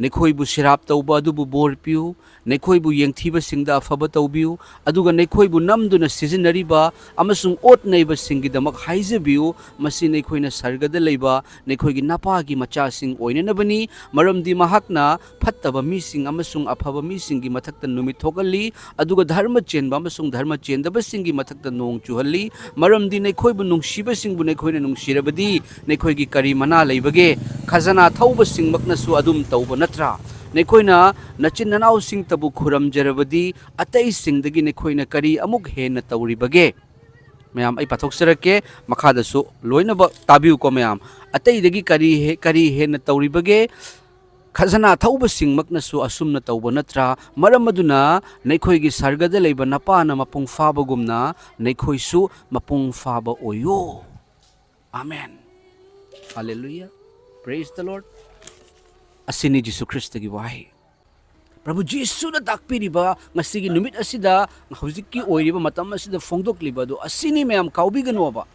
ꯅꯈꯣꯏꯕꯨ ꯁꯤꯔꯥꯞ ꯇꯧꯕ ꯑꯗꯨꯕꯨ ꯕꯣꯔ ꯄꯤꯌꯨ, ꯅꯈꯣꯏꯕꯨ ꯌꯦꯡꯊꯤꯕꯁꯤꯡꯗ ꯑꯐꯕ ꯇꯧꯕꯤꯌꯨ, ꯑꯗꯨꯒ ꯅꯈꯣꯏꯕꯨ ꯅꯝꯗꯨꯅ ꯁꯤꯖꯤꯟꯅꯔꯤꯕ ꯑꯃꯁꯨꯡ ꯑꯣꯠ ꯅꯩꯕꯁꯤꯡꯒꯤꯗꯃꯛ ꯍꯥꯏꯖꯕꯤꯌꯨ꯫ ꯃꯁꯤ ꯅꯈꯣꯏꯅ ꯁꯔꯒꯗ ꯂꯩꯕ ꯅꯈꯣꯏꯒꯤ ꯅꯄꯥꯒꯤ ꯃꯆꯥꯁꯤꯡ ꯑꯣꯏꯅꯅꯕꯅꯤ, ꯃꯔꯝꯗꯤ ꯃꯍꯥꯛꯅ ꯐꯠꯇꯕ ꯃꯤꯁꯤꯡ ꯑꯃꯁꯨꯡ ꯑꯐꯕ ꯃꯤꯁꯤꯡꯒꯤ ꯃꯊꯛꯇ ꯅꯨꯃꯤꯠ ꯊꯣꯛꯍꯜꯂꯤ, ꯑꯗꯨꯒ ꯙꯔꯃ ꯆꯦꯟꯕ ꯑꯃꯁꯨꯡ ꯙꯔꯃ ꯆꯦꯟꯗꯕꯁꯤꯡꯒꯤ ꯃꯊꯛꯇ ꯅꯣꯡ ꯆꯨꯍꯜꯂꯤ꯫ ꯃꯔꯝꯗꯤ ꯅꯈꯣꯏꯕꯨ ꯅꯨꯡꯁꯤꯕꯁꯤꯡꯕꯨ ꯅꯈꯣꯏꯅ ꯅꯨꯡꯁꯤꯔꯕꯗꯤ ꯅꯈꯣꯏꯒꯤ ꯀꯔꯤ ꯃꯅꯥ ꯂꯩꯕꯒꯦ? ꯈꯖꯅꯥ ꯊꯧꯕꯁꯤꯡꯃꯛꯅꯁꯨ ꯑꯗꯨꯝ ꯇꯧꯕ ꯅꯠꯇ꯭ꯔꯥ? ꯅꯈꯣꯏꯅ ꯅꯆꯤꯟ ꯅꯅꯥꯎꯁꯤꯡꯇꯕꯨ ꯈꯨꯔꯝꯖꯔꯕꯗꯤ ꯑꯇꯩꯁꯤꯡꯗꯒꯤ ꯅꯈꯣꯏꯅ ꯀꯔꯤ ꯑꯃꯨꯛ ꯍꯦꯟꯅ ꯇꯧꯔꯤꯕꯒꯦ? ꯃꯌꯥꯝ, ꯑꯩ ꯄꯥꯊꯣꯛꯆꯔꯛꯀꯦ, ꯃꯈꯥꯗꯁꯨ ꯂꯣꯏꯅꯃꯛ ꯇꯥꯕꯤꯌꯨꯀꯣ ꯃꯌꯥꯝ꯫ ꯑꯇꯩꯗꯒꯤ ꯀꯔꯤ ꯍꯦ-, ꯀꯔꯤ ꯍꯦꯟꯅ ꯇꯧꯔꯤꯕꯒꯦ? ꯈꯖꯅꯥ ꯊꯧꯕꯁꯤꯡꯃꯛꯅꯁꯨ ꯑꯁꯨꯝꯅ ꯇꯧꯕ ꯅꯠꯇ꯭ꯔꯥ? ꯃꯔꯝ ꯑꯗꯨꯅ ꯅꯈꯣꯏꯒꯤ ꯁꯔꯒꯗ ꯂꯩꯕ ꯅꯄꯥꯅ ꯃꯄꯨꯡ ꯐꯥꯕꯒꯨꯝꯅ ꯅꯈꯣꯏꯁꯨ ꯃꯄꯨꯡ ꯐꯥꯕ ꯑꯣꯏꯌꯨ꯫ ꯑꯥꯃꯦꯟ꯫ Hallelujah. Praise the Lord. ꯑꯁꯤꯅꯤ ꯖꯤꯁꯨ ꯈ꯭ꯔꯤꯁꯇꯒꯤ ꯋꯥꯍꯩ꯫ ꯄ꯭ꯔꯚꯨ ꯖꯤꯁꯨꯅ ꯇꯥꯛꯄꯤꯔꯤꯕ ꯉꯁꯤꯒꯤ ꯅꯨꯃꯤꯠ ꯑꯁꯤꯗ, ꯍꯧꯖꯤꯛꯀꯤ ꯑꯣꯏꯔꯤꯕ ꯃꯇꯝ ꯑꯁꯤꯗ ꯐꯣꯡꯗꯣꯛꯂꯤꯕ ꯑꯗꯨ ꯑꯁꯤꯅꯤ ꯃꯌꯥꯝ, ꯀꯥꯎꯕꯤꯒꯅꯣꯕ꯫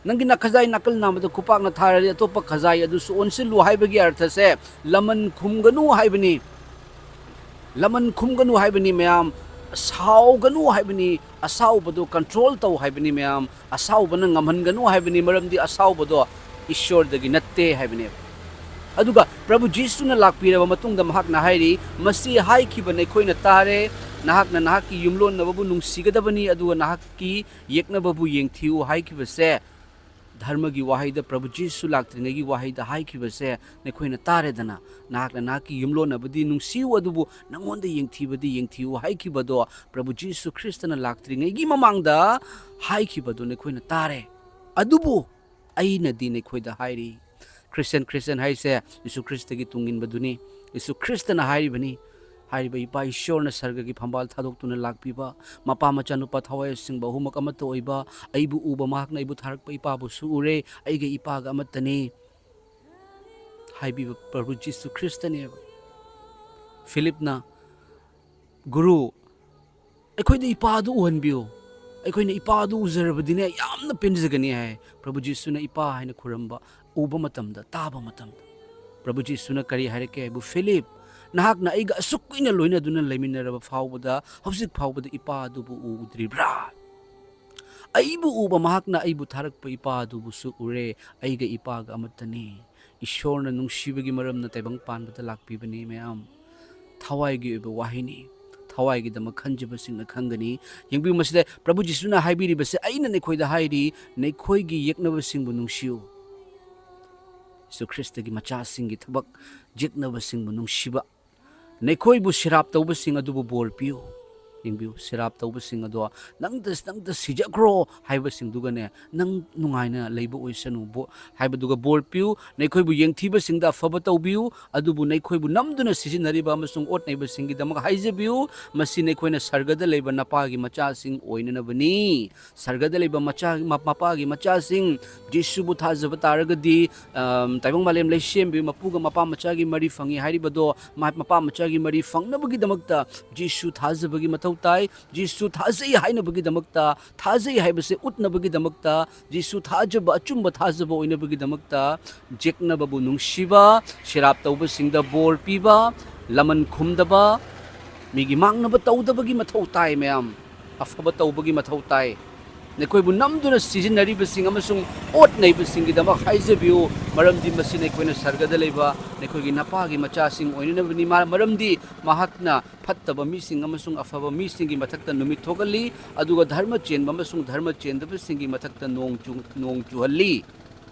ꯅꯪꯒꯤ ꯅꯈꯖꯥꯏ ꯅꯥꯀꯜ ꯅꯥꯝꯃꯗ ꯈꯨꯄꯥꯛꯅ ꯊꯥꯔꯗꯤ ꯑꯇꯣꯞꯄ ꯈꯖꯥꯏ ꯑꯗꯨꯁꯨ ꯑꯣꯟꯁꯤꯜꯂꯨ ꯍꯥꯏꯕꯒꯤ ꯑꯔꯊꯁꯦ ꯂꯃꯟ ꯈꯨꯝꯒꯅꯨ ꯍꯥꯏꯕꯅꯤ꯫ ꯂꯃꯟ ꯈꯨꯝꯒꯅꯨ ꯍꯥꯏꯕꯅꯤ ꯃꯌꯥꯝ, ꯁꯥꯎꯒꯅꯨ ꯍꯥꯏꯕꯅꯤ, ꯑꯁꯥꯎꯕꯗꯨ control ꯇꯧ ꯍꯥꯏꯕꯅꯤ ꯃꯌꯥꯝ, ꯑꯁꯥꯎꯕꯅ ꯉꯝꯍꯟꯒꯅꯨ ꯍꯥꯏꯕꯅꯤ, ꯃꯔꯝꯗꯤ ꯑꯁꯥꯎꯕꯗꯣ ꯏꯁꯣꯔꯗꯒꯤ ꯅꯠꯇꯦ ꯍꯥꯏꯕꯅꯦꯕ꯫ ꯑꯗꯨꯒ ꯄ꯭ꯔꯚꯨ ꯖꯤꯁꯨꯅ ꯂꯥꯛꯄꯤꯔꯕ ꯃꯇꯨꯡꯗ ꯃꯍꯥꯛꯅ ꯍꯥꯏꯔꯤ, "ꯃꯁꯤ ꯍꯥꯏꯈꯤꯕ ꯅꯈꯣꯏꯅ ꯇꯥꯔꯦ, ꯅꯍꯥꯛꯅ ꯅꯍꯥꯛꯀꯤ ꯌꯨꯝꯂꯣꯟꯅꯕꯕꯨ ꯅꯨꯡꯁꯤꯒꯗꯕꯅꯤ, ꯑꯗꯨꯒ ꯅꯍꯥꯛꯀꯤ ꯌꯦꯛꯅꯕꯕꯨ ꯌꯦꯡꯊꯤꯌꯨ" ꯍꯥꯏꯈꯤꯕꯁꯦ, ꯙꯔꯃꯒꯤ ꯋꯥꯍꯩꯗ, ꯄ꯭ꯔꯚꯨ ꯖꯤꯁꯨ ꯂꯥꯛꯇ꯭ꯔꯤꯉꯩꯒꯤ ꯋꯥꯍꯩꯗ ꯍꯥꯏꯈꯤꯕꯁꯦ ꯅꯈꯣꯏꯅ ꯇꯥꯔꯦꯗꯅ, "ꯅꯍꯥꯛꯅ ꯅꯍꯥꯛꯀꯤ ꯌꯨꯝꯂꯣꯟꯅꯕꯗꯤ ꯅꯨꯡꯁꯤꯌꯨ, ꯑꯗꯨꯕꯨ ꯅꯉꯣꯟꯗ ꯌꯦꯡꯊꯤꯕꯗꯤ ꯌꯦꯡꯊꯤꯌꯨ" ꯍꯥꯏꯈꯤꯕꯗꯣ, ꯄ꯭ꯔꯚꯨ ꯖꯤꯁꯨ ꯈ꯭ꯔꯤꯁꯇꯅ ꯂꯥꯛꯇ꯭ꯔꯤꯉꯩꯒꯤ ꯃꯃꯥꯡꯗ ꯍꯥꯏꯈꯤꯕꯗꯣ ꯅꯈꯣꯏꯅ ꯇꯥꯔꯦ꯫ ꯑꯗꯨꯕꯨ ꯑꯩꯅꯗꯤ ꯅꯈꯣꯏꯗ ꯍꯥꯏꯔꯤ, ꯈ꯭ꯔꯤꯁꯇꯤꯌꯟ, ꯈ꯭ꯔꯤꯁꯇꯤꯌꯟ ꯍꯥꯏꯁꯦ ꯌꯤꯁꯨ ꯈ꯭ꯔꯤꯁꯇꯒꯤ ꯇꯨꯡ ꯏꯟꯕꯗꯨꯅꯤ꯫ ꯌꯤꯁꯨ ꯈ꯭ꯔꯤꯁꯇꯅ ꯍꯥꯏꯔꯤꯕꯅꯤ, ꯍꯥꯏꯔꯤꯕ ꯏꯄꯥ ꯏꯁꯣꯔꯅ ꯁꯔꯒꯒꯤ ꯐꯝꯕꯥꯜ ꯊꯥꯗꯣꯛꯇꯨꯅ ꯂꯥꯛꯄꯤꯕ, ꯃꯄꯥ ꯃꯆꯥꯅꯨꯄꯥ ꯊꯋꯥꯏ ꯑꯁꯦꯡꯕ ꯑꯍꯨꯝꯃꯛ ꯑꯃꯠꯇ ꯑꯣꯏꯕ, "ꯑꯩꯕꯨ ꯎꯕ ꯃꯍꯥꯛꯅ ꯑꯩꯕꯨ ꯊꯥꯔꯛꯄ ꯏꯄꯥꯕꯨꯁꯨ ꯎꯔꯦ, ꯑꯩꯒ ꯏꯄꯥꯒ ꯑꯃꯠꯇꯅꯤ" ꯍꯥꯏꯕꯤꯕ ꯄ꯭ꯔꯚꯨ ꯖꯤꯁꯨ ꯈ꯭ꯔꯤꯁꯇꯅꯦꯕ꯫ ꯐꯤꯂꯤꯞꯅ, "ꯒꯨꯔꯨ, ꯑꯩꯈꯣꯏꯗ ꯏꯄꯥꯗꯨ ꯎꯍꯟꯕꯤꯌꯨ꯫ ꯑꯩꯈꯣꯏꯅ ꯏꯄꯥꯗꯨ ꯎꯖꯔꯕꯗꯤꯅꯦ, ꯌꯥꯝꯅ ꯄꯦꯟꯖꯒꯅꯤ" ꯍꯥꯏ꯫ ꯄ꯭ꯔꯚꯨ ꯖꯤꯁꯨꯅ ꯏꯄꯥ ꯍꯥꯏꯅ ꯈꯨꯔꯝꯕ, ꯎꯕ ꯃꯇꯝꯗ, ꯇꯥꯕ ꯃꯇꯝꯗ, ꯄ꯭ꯔꯚꯨ ꯖꯤꯁꯨꯅ ꯀꯔꯤ ꯍꯥꯏꯔꯛꯀꯦ ꯍꯥꯏꯕꯨ, "ꯐꯤꯂꯤꯞ, ꯅꯍꯥꯛꯅ ꯑꯩꯒ ꯑꯁꯨꯛ ꯀꯨꯏꯅ ꯂꯣꯏꯅꯗꯨꯅ ꯂꯩꯃꯤꯟꯅꯔꯕ ꯐꯥꯎꯕꯗ, ꯍꯧꯖꯤꯛ ꯐꯥꯎꯕꯗ ꯏꯄꯥ ꯑꯗꯨꯕꯨ ꯎꯗ꯭ꯔꯤꯕ꯭ꯔꯥ? ꯑꯩꯕꯨ ꯎꯕ ꯃꯍꯥꯛꯅ ꯑꯩꯕꯨ ꯊꯥꯔꯛꯄ ꯏꯄꯥ ꯑꯗꯨꯕꯨꯁꯨ ꯎꯔꯦ꯫ ꯑꯩꯒ ꯏꯄꯥꯒ ꯑꯃꯠꯇꯅꯤ"꯫ ꯏꯁꯣꯔꯅ ꯅꯨꯡꯁꯤꯕꯒꯤ ꯃꯔꯝꯅ ꯇꯥꯏꯕꯪ ꯄꯥꯟꯕꯗ ꯂꯥꯛꯄꯤꯕꯅꯤ, ꯃꯌꯥꯝ꯫ ꯊꯋꯥꯏꯒꯤ ꯑꯣꯏꯕ ꯋꯥꯍꯩꯅꯤ꯫ ꯊꯋꯥꯏꯒꯤꯗꯃꯛ ꯈꯟꯖꯕꯁꯤꯡꯅ ꯈꯪꯒꯅꯤ꯫ ꯌꯦꯡꯕꯤꯌꯨ, ꯃꯁꯤꯗ ꯄ꯭ꯔꯚꯨ ꯖꯤꯁꯨꯅ ꯍꯥꯏꯕꯤꯔꯤꯕꯁꯦ, "ꯑꯩꯅ ꯅꯈꯣꯏꯗ ꯍꯥꯏꯔꯤ, ꯅꯈꯣꯏꯒꯤ ꯌꯦꯛꯅꯕꯁꯤꯡꯕꯨ ꯅꯨꯡꯁꯤꯌꯨ"꯫ ꯌꯤꯁꯨ ꯈ꯭ꯔꯤꯁꯇꯒꯤ ꯃꯆꯥꯁꯤꯡꯒꯤ ꯊꯕꯛ, ꯌꯦꯛꯅꯕꯁꯤꯡꯕꯨ ꯅꯨꯡꯁꯤꯕ꯫ "ꯅꯈꯣꯏꯕꯨ ꯁꯤꯔꯥꯞ ꯇꯧꯕꯁꯤꯡ ꯑꯗꯨꯕꯨ ꯕꯣꯔ ꯄꯤꯌꯨ"꯫ ꯌꯦꯡꯕꯤꯌꯨ, ꯁꯤꯔꯥꯞ ꯇꯧꯕꯁꯤꯡ ꯑꯗꯣ, "ꯅꯪꯗ, ꯅꯪꯗ ꯁꯤꯖꯈ꯭ꯔꯣ" ꯍꯥꯏꯕꯁꯤꯡꯗꯨꯒꯅꯦ, "ꯅꯪ ꯅꯨꯡꯉꯥꯏꯅ ꯂꯩꯕ ꯑꯣꯏꯁꯅꯨ" ꯕꯣ-, ꯍꯥꯏꯕꯗꯨꯒ ꯕꯣꯔ ꯄꯤꯌꯨ꯫ "ꯅꯈꯣꯏꯕꯨ ꯌꯦꯡꯊꯤꯕꯁꯤꯡꯗ ꯑꯐꯕ ꯇꯧꯕꯤꯌꯨ, ꯑꯗꯨꯕꯨ ꯅꯈꯣꯏꯕꯨ ꯅꯝꯗꯨꯅ ꯁꯤꯖꯤꯟꯅꯔꯤꯕ ꯑꯃꯁꯨꯡ ꯑꯣꯠꯅꯩꯕꯁꯤꯡꯒꯤꯗꯃꯛ ꯍꯥꯏꯖꯕꯤꯌꯨ꯫ ꯃꯁꯤ ꯅꯈꯣꯏꯅ ꯁꯔꯒꯗ ꯂꯩꯕ ꯅꯄꯥꯒꯤ ꯃꯆꯥꯁꯤꯡ ꯑꯣꯏꯅꯅꯕꯅꯤ"꯫ ꯁꯔꯒꯗ ꯂꯩꯕ ꯃꯆꯥ-, ꯃ-, ꯃꯄꯥꯒꯤ ꯃꯆꯥꯁꯤꯡ, ꯖꯤꯁꯨꯕꯨ ꯊꯥꯖꯕ ꯇꯥꯔꯒꯗꯤ, ꯑꯝ, ꯇꯥꯏꯕꯪ ꯃꯥꯂꯦꯝ ꯂꯩꯁꯦꯝꯕꯤ ꯃꯄꯨꯒ ꯃꯄꯥ ꯃꯆꯥꯒꯤ ꯃꯔꯤ ꯐꯪꯉꯤ ꯍꯥꯏꯔꯤꯕꯗꯣ, ꯃ-, ꯃꯄꯥ ꯃꯆꯥꯒꯤ ꯃꯔꯤ ꯐꯪꯅꯕꯒꯤꯗꯃꯛꯇ ꯖꯤꯁꯨ ꯊꯥꯖꯕꯒꯤ ꯃꯊꯧ ꯇꯥꯏ꯫ ꯖꯤꯁꯨ ꯊꯥꯖꯩ ꯍꯥꯏꯅꯕꯒꯤꯗꯃꯛꯇ, ꯊꯥꯖꯩ ꯍꯥꯏꯕꯁꯦ ꯎꯠꯅꯕꯒꯤꯗꯃꯛꯇ, ꯖꯤꯁꯨ ꯊꯥꯖꯕ, ꯑꯆꯨꯝꯕ ꯊꯥꯖꯕ ꯑꯣꯏꯅꯕꯒꯤꯗꯃꯛꯇ, ꯌꯦꯛꯅꯕꯕꯨ ꯅꯨꯡꯁꯤꯕ, ꯁꯤꯔꯥꯞ ꯇꯧꯕꯁꯤꯡꯗ ꯕꯣꯔ ꯄꯤꯕ, ꯂꯃꯟ ꯈꯨꯝꯗꯕ, ꯃꯤꯒꯤ ꯃꯥꯡꯅꯕ ꯇꯧꯗꯕꯒꯤ ꯃꯊꯧ ꯇꯥꯏ, ꯃꯌꯥꯝ꯫ ꯑꯐꯕ ꯇꯧꯕꯒꯤ ꯃꯊꯧ ꯇꯥꯏ꯫ ꯅꯈꯣꯏꯕꯨ ꯅꯝꯗꯨꯅ ꯁꯤꯖꯤꯟꯅꯔꯤꯕꯁꯤꯡ ꯑꯃꯁꯨꯡ ꯑꯣꯠꯅꯩꯕꯁꯤꯡꯒꯤꯗꯃꯛ ꯍꯥꯏꯖꯕꯤꯌꯨ, ꯃꯔꯝꯗꯤ ꯃꯁꯤ ꯅꯈꯣꯏꯅ ꯁꯔꯒꯗ ꯂꯩꯕ ꯅꯈꯣꯏꯒꯤ ꯅꯄꯥꯒꯤ ꯃꯆꯥꯁꯤꯡ ꯑꯣꯏꯅꯅꯕꯅꯤ꯫ ꯃꯥ-, ꯃꯔꯝꯗꯤ ꯃꯍꯥꯛꯅ ꯐꯠꯇꯕ ꯃꯤꯁꯤꯡ ꯑꯃꯁꯨꯡ ꯑꯐꯕ ꯃꯤꯁꯤꯡꯒꯤ ꯃꯊꯛꯇ ꯅꯨꯃꯤꯠ ꯊꯣꯛꯍꯜꯂꯤ, ꯑꯗꯨꯒ ꯙꯔꯃ ꯆꯦꯟꯕ ꯑꯃꯁꯨꯡ ꯙꯔꯃ ꯆꯦꯟꯗꯕꯁꯤꯡꯒꯤ ꯃꯊꯛꯇ ꯅꯣꯡ ꯆꯨ-, ꯅꯣꯡ ꯆꯨꯍꯜꯂꯤ꯫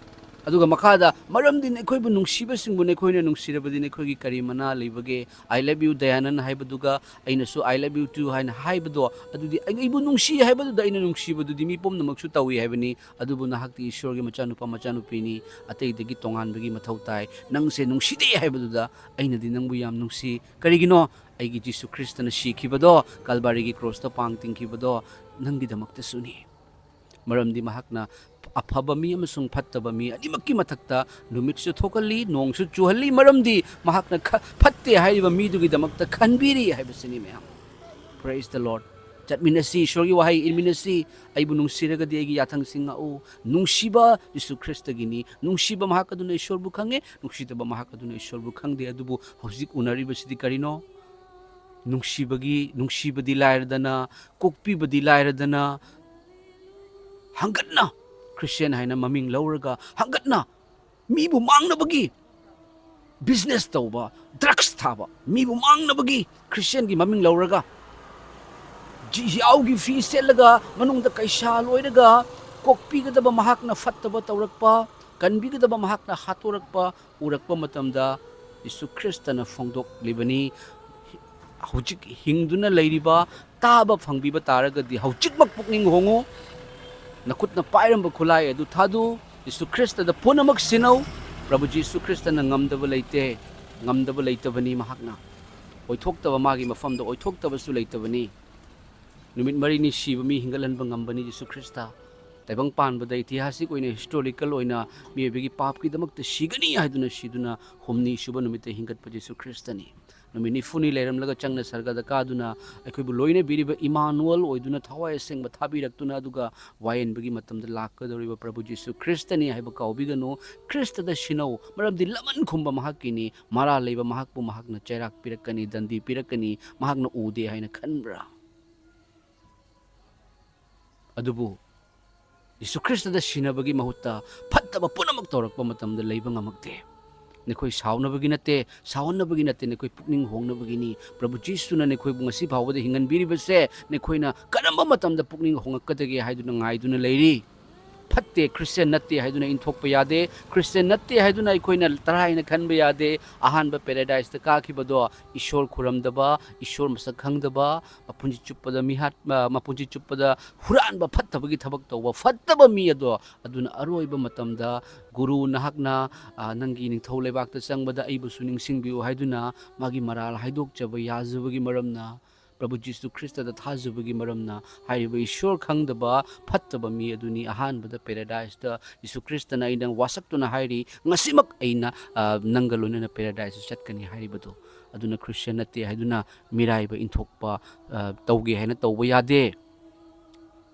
ꯑꯗꯨꯒ ꯃꯈꯥꯗ, "ꯃꯔꯝꯗꯤ ꯅꯈꯣꯏꯕꯨ ꯅꯨꯡꯁꯤꯕꯁꯤꯡꯕꯨ ꯅꯈꯣꯏꯅ ꯅꯨꯡꯁꯤꯔꯕꯗꯤ ꯅꯈꯣꯏꯒꯤ ꯀꯔꯤ ꯃꯅꯥ ꯂꯩꯕꯒꯦ? I love you, ꯗꯌꯥꯅꯟ ꯍꯥꯏꯕꯗꯨꯒ ꯑꯩꯅꯁꯨ I love you too ꯍꯥꯏꯅ ꯍꯥꯏꯕꯗꯣ, ꯑꯗꯨꯗꯤ ꯑꯩ-, ꯑꯩꯕꯨ ꯅꯨꯡꯁꯤ ꯍꯥꯏꯕꯗꯨꯗ ꯑꯩꯅ ꯅꯨꯡꯁꯤꯕꯗꯨꯗꯤ ꯃꯤ ꯄꯨꯝꯅꯃꯛꯁꯨ ꯇꯧꯏ ꯍꯥꯏꯕꯅꯤ꯫ ꯑꯗꯨꯕꯨ ꯅꯍꯥꯛꯇꯤ ꯏꯁꯣꯔꯒꯤ ꯃꯆꯥꯅꯨꯄꯥ ꯃꯆꯥꯅꯨꯄꯤꯅꯤ, ꯑꯇꯩꯗꯒꯤ ꯇꯣꯉꯥꯟꯕꯒꯤ ꯃꯊꯧ ꯇꯥꯏ꯫ ꯅꯪꯁꯦ ꯅꯨꯡꯁꯤꯗꯦ ꯍꯥꯏꯕꯗꯨꯗ ꯑꯩꯅꯗꯤ ꯅꯪꯕꯨ ꯌꯥꯝ ꯅꯨꯡꯁꯤ꯫ ꯀꯔꯤꯒꯤꯅꯣ? ꯑꯩꯒꯤ ꯖꯤꯁꯨ ꯈ꯭ꯔꯤꯁꯇꯅ ꯁꯤꯈꯤꯕꯗꯣ, ꯀꯜꯕꯥꯔꯤꯒꯤ ꯀ꯭ꯔꯣꯁꯇ ꯄꯥꯡ ꯇꯤꯡꯈꯤꯕꯗꯣ ꯅꯪꯒꯤꯗꯃꯛꯇꯁꯨꯅꯤ꯫ ꯃꯔꯝꯗꯤ ꯃꯍꯥꯛꯅ ꯑꯐꯕ ꯃꯤ ꯑꯃꯁꯨꯡ ꯐꯠꯇꯕ ꯃꯤ ꯑꯅꯤꯃꯛꯀꯤ ꯃꯊꯛꯇ ꯅꯨꯃꯤꯠꯁꯨ ꯊꯣꯛꯍꯜꯂꯤ, ꯅꯣꯡꯁꯨ ꯆꯨꯍꯜꯂꯤ, ꯃꯔꯝꯗꯤ ꯃꯍꯥꯛꯅ ꯈ-, ꯐꯠꯇꯦ ꯍꯥꯏꯔꯤꯕ ꯃꯤꯗꯨꯒꯤꯗꯃꯛꯇ ꯈꯟꯕꯤꯔꯤ ꯍꯥꯏꯕꯁꯤꯅꯤ, ꯃꯌꯥꯝ꯫ Praise the Lord. ꯆꯠꯃꯤꯟꯅꯁꯤ, ꯏꯁꯣꯔꯒꯤ ꯋꯥꯍꯩ ꯏꯟꯃꯤꯟꯅꯁꯤ꯫ "ꯑꯩꯕꯨ ꯅꯨꯡꯁꯤꯔꯒꯗꯤ ꯑꯩꯒꯤ ꯌꯥꯊꯪꯁꯤꯡ ꯉꯥꯛꯎ"꯫ ꯅꯨꯡꯁꯤꯕ ꯖꯤꯁꯨ ꯈ꯭ꯔꯤꯁꯇꯒꯤꯅꯤ꯫ ꯅꯨꯡꯁꯤꯕ ꯃꯍꯥꯛ ꯑꯗꯨꯅ ꯏꯁꯣꯔꯕꯨ ꯈꯪꯉꯦ, ꯅꯨꯡꯁꯤꯗꯕ ꯃꯍꯥꯛ ꯑꯗꯨꯅ ꯏꯁꯣꯔꯕꯨ ꯈꯪꯗꯦ꯫ ꯑꯗꯨꯕꯨ ꯍꯧꯖꯤꯛ ꯎꯅꯔꯤꯕꯁꯤꯗꯤ ꯀꯔꯤꯅꯣ? ꯅꯨꯡꯁꯤꯕꯒꯤ, ꯅꯨꯡꯁꯤꯕꯗꯤ ꯂꯥꯏꯔꯗꯅ, ꯀꯣꯛꯄꯤꯕꯗꯤ ꯂꯥꯏꯔꯗꯅ, ꯍꯪꯒꯠꯅ ꯈ꯭ꯔꯤꯁꯇꯤꯌꯥꯟ ꯍꯥꯏꯅ ꯃꯃꯤꯡ ꯂꯧꯔꯒ, ꯍꯪꯒꯠꯅ ꯃꯤꯕꯨ ꯃꯥꯡꯅꯕꯒꯤ business ꯇꯧꯕ, drugs ꯊꯥꯕ, ꯃꯤꯕꯨ ꯃꯥꯡꯅꯕꯒꯤ ꯈ꯭ꯔꯤꯁꯇꯤꯌꯥꯟꯒꯤ ꯃꯃꯤꯡ ꯂꯧꯔꯒ, ꯖꯤ-, ꯌꯥꯎꯒꯤ ꯐꯤ ꯁꯦꯠꯂꯒ, ꯃꯅꯨꯡꯗ ꯀꯩꯁꯥ ꯂꯣꯏꯔꯒ, ꯀꯣꯛꯄꯤꯒꯗꯕ ꯃꯍꯥꯛꯅ ꯐꯠꯇꯕ ꯇꯧꯔꯛꯄ, ꯀꯟꯕꯤꯒꯗꯕ ꯃꯍꯥꯛꯅ ꯍꯥꯠꯇꯣꯔꯛꯄ ꯎꯔꯛꯄ ꯃꯇꯝꯗ, ꯖꯤꯁꯨ ꯈ꯭ꯔꯤꯁꯇꯅ ꯐꯣꯡꯗꯣꯛꯂꯤꯕꯅꯤ, ꯍꯧꯖꯤꯛ ꯍꯤꯡꯗꯨꯅ ꯂꯩꯔꯤꯕ, ꯇꯥꯕ ꯐꯪꯕꯤꯕ ꯇꯥꯔꯒꯗꯤ ꯍꯧꯖꯤꯛꯃꯛ ꯄꯨꯛꯅꯤꯡ ꯍꯣꯡꯉꯨ꯫ ꯅꯈꯨꯠꯅ ꯄꯥꯏꯔꯝꯕ ꯈꯨꯠꯂꯥꯏ ꯑꯗꯨ ꯊꯥꯗꯨ꯫ ꯖꯤꯁꯨ ꯈ꯭ꯔꯤꯁꯇꯗ ꯄꯨꯝꯅꯃꯛ ꯁꯤꯟꯅꯧ꯫ ꯄ꯭ꯔꯚꯨ ꯖꯤꯁꯨ ꯈ꯭ꯔꯤꯁꯇꯅ ꯉꯝꯗꯕ ꯂꯩꯇꯦ, ꯉꯝꯗꯕ ꯂꯩꯇꯕꯅꯤ꯫ ꯃꯍꯥꯛꯅ ꯑꯣꯏꯊꯣꯛꯇꯕ, ꯃꯥꯒꯤ ꯃꯐꯝꯗ ꯑꯣꯏꯊꯣꯛꯇꯕꯁꯨ ꯂꯩꯇꯕꯅꯤ꯫ ꯅꯨꯃꯤꯠ ꯃꯔꯤꯅꯤ ꯁꯤꯕ ꯃꯤ ꯍꯤꯡꯒꯠꯍꯟꯕ ꯉꯝꯕꯅꯤ ꯖꯤꯁꯨ ꯈ꯭ꯔꯤꯁꯇ꯫ ꯇꯥꯏꯕꯪ ꯄꯥꯟꯕꯗ, ꯏꯇꯤꯍꯥꯁꯤꯛ ꯑꯣꯏꯅ, historical ꯑꯣꯏꯅ ꯃꯤꯑꯣꯏꯕꯒꯤ ꯄꯥꯞꯀꯤꯗꯃꯛꯇ ꯁꯤꯒꯅꯤ ꯍꯥꯏꯗꯨꯅ ꯁꯤꯗꯨꯅ ꯍꯨꯝꯅꯤ ꯁꯨꯕ ꯅꯨꯃꯤꯠꯇ ꯍꯤꯡꯒꯠꯄ ꯖꯤꯁꯨ ꯈ꯭ꯔꯤꯁꯇꯅꯤ꯫ ꯅꯨꯃꯤꯠ ꯅꯤꯐꯨꯅꯤ ꯂꯩꯔꯝꯂꯒ ꯆꯪꯅ ꯁꯔꯒꯗ ꯀꯥꯗꯨꯅ ꯑꯩꯈꯣꯏꯕꯨ ꯂꯣꯏꯅꯕꯤꯔꯤꯕ ꯏꯃꯥꯅꯨꯑꯦꯜ ꯑꯣꯏꯗꯨꯅ ꯊꯋꯥꯏ ꯑꯁꯦꯡꯕ ꯊꯥꯕꯤꯔꯛꯇꯨꯅ, ꯑꯗꯨꯒ ꯋꯥꯌꯦꯟꯕꯒꯤ ꯃꯇꯝꯗ ꯂꯥꯛꯀꯗꯧꯔꯤꯕ ꯄ꯭ꯔꯚꯨ ꯖꯤꯁꯨ ꯈ꯭ꯔꯤꯁꯇꯅꯤ ꯍꯥꯏꯕ ꯀꯥꯎꯕꯤꯒꯅꯨ꯫ ꯈ꯭ꯔꯤꯁꯇꯗ ꯁꯤꯟꯅꯧ, ꯃꯔꯝꯗꯤ ꯂꯃꯟ ꯈꯨꯝꯕ ꯃꯍꯥꯛꯀꯤꯅꯤ꯫ ꯃꯔꯥꯜ ꯂꯩꯕ ꯃꯍꯥꯛꯄꯨ ꯃꯍꯥꯛꯅ ꯆꯩꯔꯥꯛ ꯄꯤꯔꯛꯀꯅꯤ, ꯗꯟꯗꯤ ꯄꯤꯔꯛꯀꯅꯤ꯫ ꯃꯍꯥꯛꯅ ꯎꯗꯦ ꯍꯥꯏꯅ ꯈꯟꯕ꯭ꯔꯥ? ꯑꯗꯨꯕꯨ ꯖꯤꯁꯨ ꯈ꯭ꯔꯤꯁꯇꯗ ꯁꯤꯟꯅꯕꯒꯤ ꯃꯍꯨꯠꯇ ꯐꯠꯇꯕ ꯄꯨꯝꯅꯃꯛ ꯇꯧꯔꯛꯄ ꯃꯇꯝꯗ ꯂꯩꯕ ꯉꯝꯃꯛꯇꯦ꯫ ꯅꯈꯣꯏ ꯁꯥꯎꯅꯕꯒꯤ ꯅꯠꯇꯦ, ꯁꯥꯎꯍꯟꯅꯕꯒꯤ ꯅꯠꯇꯦ, ꯅꯈꯣꯏ ꯄꯨꯛꯅꯤꯡ ꯍꯣꯡꯅꯕꯒꯤꯅꯤ꯫ ꯄ꯭ꯔꯚꯨ ꯖꯤꯁꯨꯅ ꯅꯈꯣꯏꯕꯨ ꯉꯁꯤ ꯐꯥꯎꯕꯗ ꯍꯤꯡꯍꯟꯕꯤꯔꯤꯕꯁꯦ ꯅꯈꯣꯏꯅ ꯀꯔꯝꯕ ꯃꯇꯝꯗ ꯄꯨꯛꯅꯤꯡ ꯍꯣꯡꯉꯛꯀꯗꯒꯦ ꯍꯥꯏꯗꯨꯅ ꯉꯥꯏꯗꯨꯅ ꯂꯩꯔꯤ꯫ ꯐꯠꯇꯦ, ꯈ꯭ꯔꯤꯁꯇꯤꯌꯥꯟ ꯅꯠꯇꯦ ꯍꯥꯏꯗꯨꯅ ꯏꯟꯊꯣꯛꯄ ꯌꯥꯗꯦ꯫ ꯈ꯭ꯔꯤꯁꯇꯤꯌꯥꯟ ꯅꯠꯇꯦ ꯍꯥꯏꯗꯨꯅ ꯑꯩꯈꯣꯏꯅ ꯇꯔꯥ ꯍꯥꯏꯅ ꯈꯟꯕ ꯌꯥꯗꯦ꯫ ꯑꯍꯥꯟꯕ ꯄꯦꯔꯥꯗꯥꯏꯁꯇ ꯀꯥꯈꯤꯕꯗꯣ ꯏꯁꯣꯔ ꯈꯨꯔꯝꯗꯕ, ꯏꯁꯣꯔ ꯃꯁꯛ ꯈꯪꯗꯕ, ꯃꯄꯨꯟꯁꯤ ꯆꯨꯞꯄꯗ ꯃꯤꯍꯥꯠ-, ꯑ, ꯃꯄꯨꯟꯁꯤ ꯆꯨꯞꯄꯗ ꯍꯨꯔꯥꯟꯕ, ꯐꯠꯇꯕꯒꯤ ꯊꯕꯛ ꯇꯧꯕ, ꯐꯠꯇꯕ ꯃꯤ ꯑꯗꯣ, ꯑꯗꯨꯅ ꯑꯔꯣꯏꯕ ꯃꯇꯝꯗ, "ꯒꯨꯔꯨ, ꯅꯍꯥꯛꯅ, ꯑ, ꯅꯪꯒꯤ ꯅꯤꯡꯊꯧ ꯂꯩꯕꯥꯛꯇ ꯆꯪꯕꯗ ꯑꯩꯕꯨꯁꯨ ꯅꯤꯡꯁꯤꯡꯕꯤꯌꯨ" ꯍꯥꯏꯗꯨꯅ ꯃꯥꯒꯤ ꯃꯔꯥꯜ ꯍꯥꯏꯗꯣꯛꯆꯕ ꯌꯥꯖꯕꯒꯤ ꯃꯔꯝꯅ, ꯄ꯭ꯔꯚꯨ ꯖꯤꯁꯨ ꯈ꯭ꯔꯤꯁꯇꯗ ꯊꯥꯖꯕꯒꯤ ꯃꯔꯝꯅ ꯍꯥꯏꯔꯤꯕ ꯏꯁꯣꯔ ꯈꯪꯗꯕ ꯐꯠꯇꯕ ꯃꯤ ꯑꯗꯨꯅꯤ ꯑꯍꯥꯟꯕꯗ ꯄꯦꯔꯥꯗꯥꯏꯁꯇ ꯖꯤꯁꯨ ꯈ꯭ꯔꯤꯁꯇꯅ ꯑꯩꯅ ꯋꯥꯁꯛꯇꯨꯅ ꯍꯥꯏꯔꯤ, "ꯉꯁꯤꯃꯛ ꯑꯩꯅ, ꯑ, ꯅꯪꯒ ꯂꯣꯏꯅꯅ ꯄꯦꯔꯥꯗꯥꯏꯁꯇ ꯆꯠꯀꯅꯤ" ꯍꯥꯏꯔꯤꯕꯗꯣ꯫ ꯑꯗꯨꯅ ꯈ꯭ꯔꯤꯁꯇꯤꯌꯥꯟ ꯅꯠꯇꯦ ꯍꯥꯏꯗꯨꯅ ꯃꯤꯔꯥꯏꯕ ꯏꯟꯊꯣꯛꯄ, ꯑ, ꯇꯧꯒꯦ ꯍꯥꯏꯅ ꯇꯧꯕ ꯌꯥꯗꯦ꯫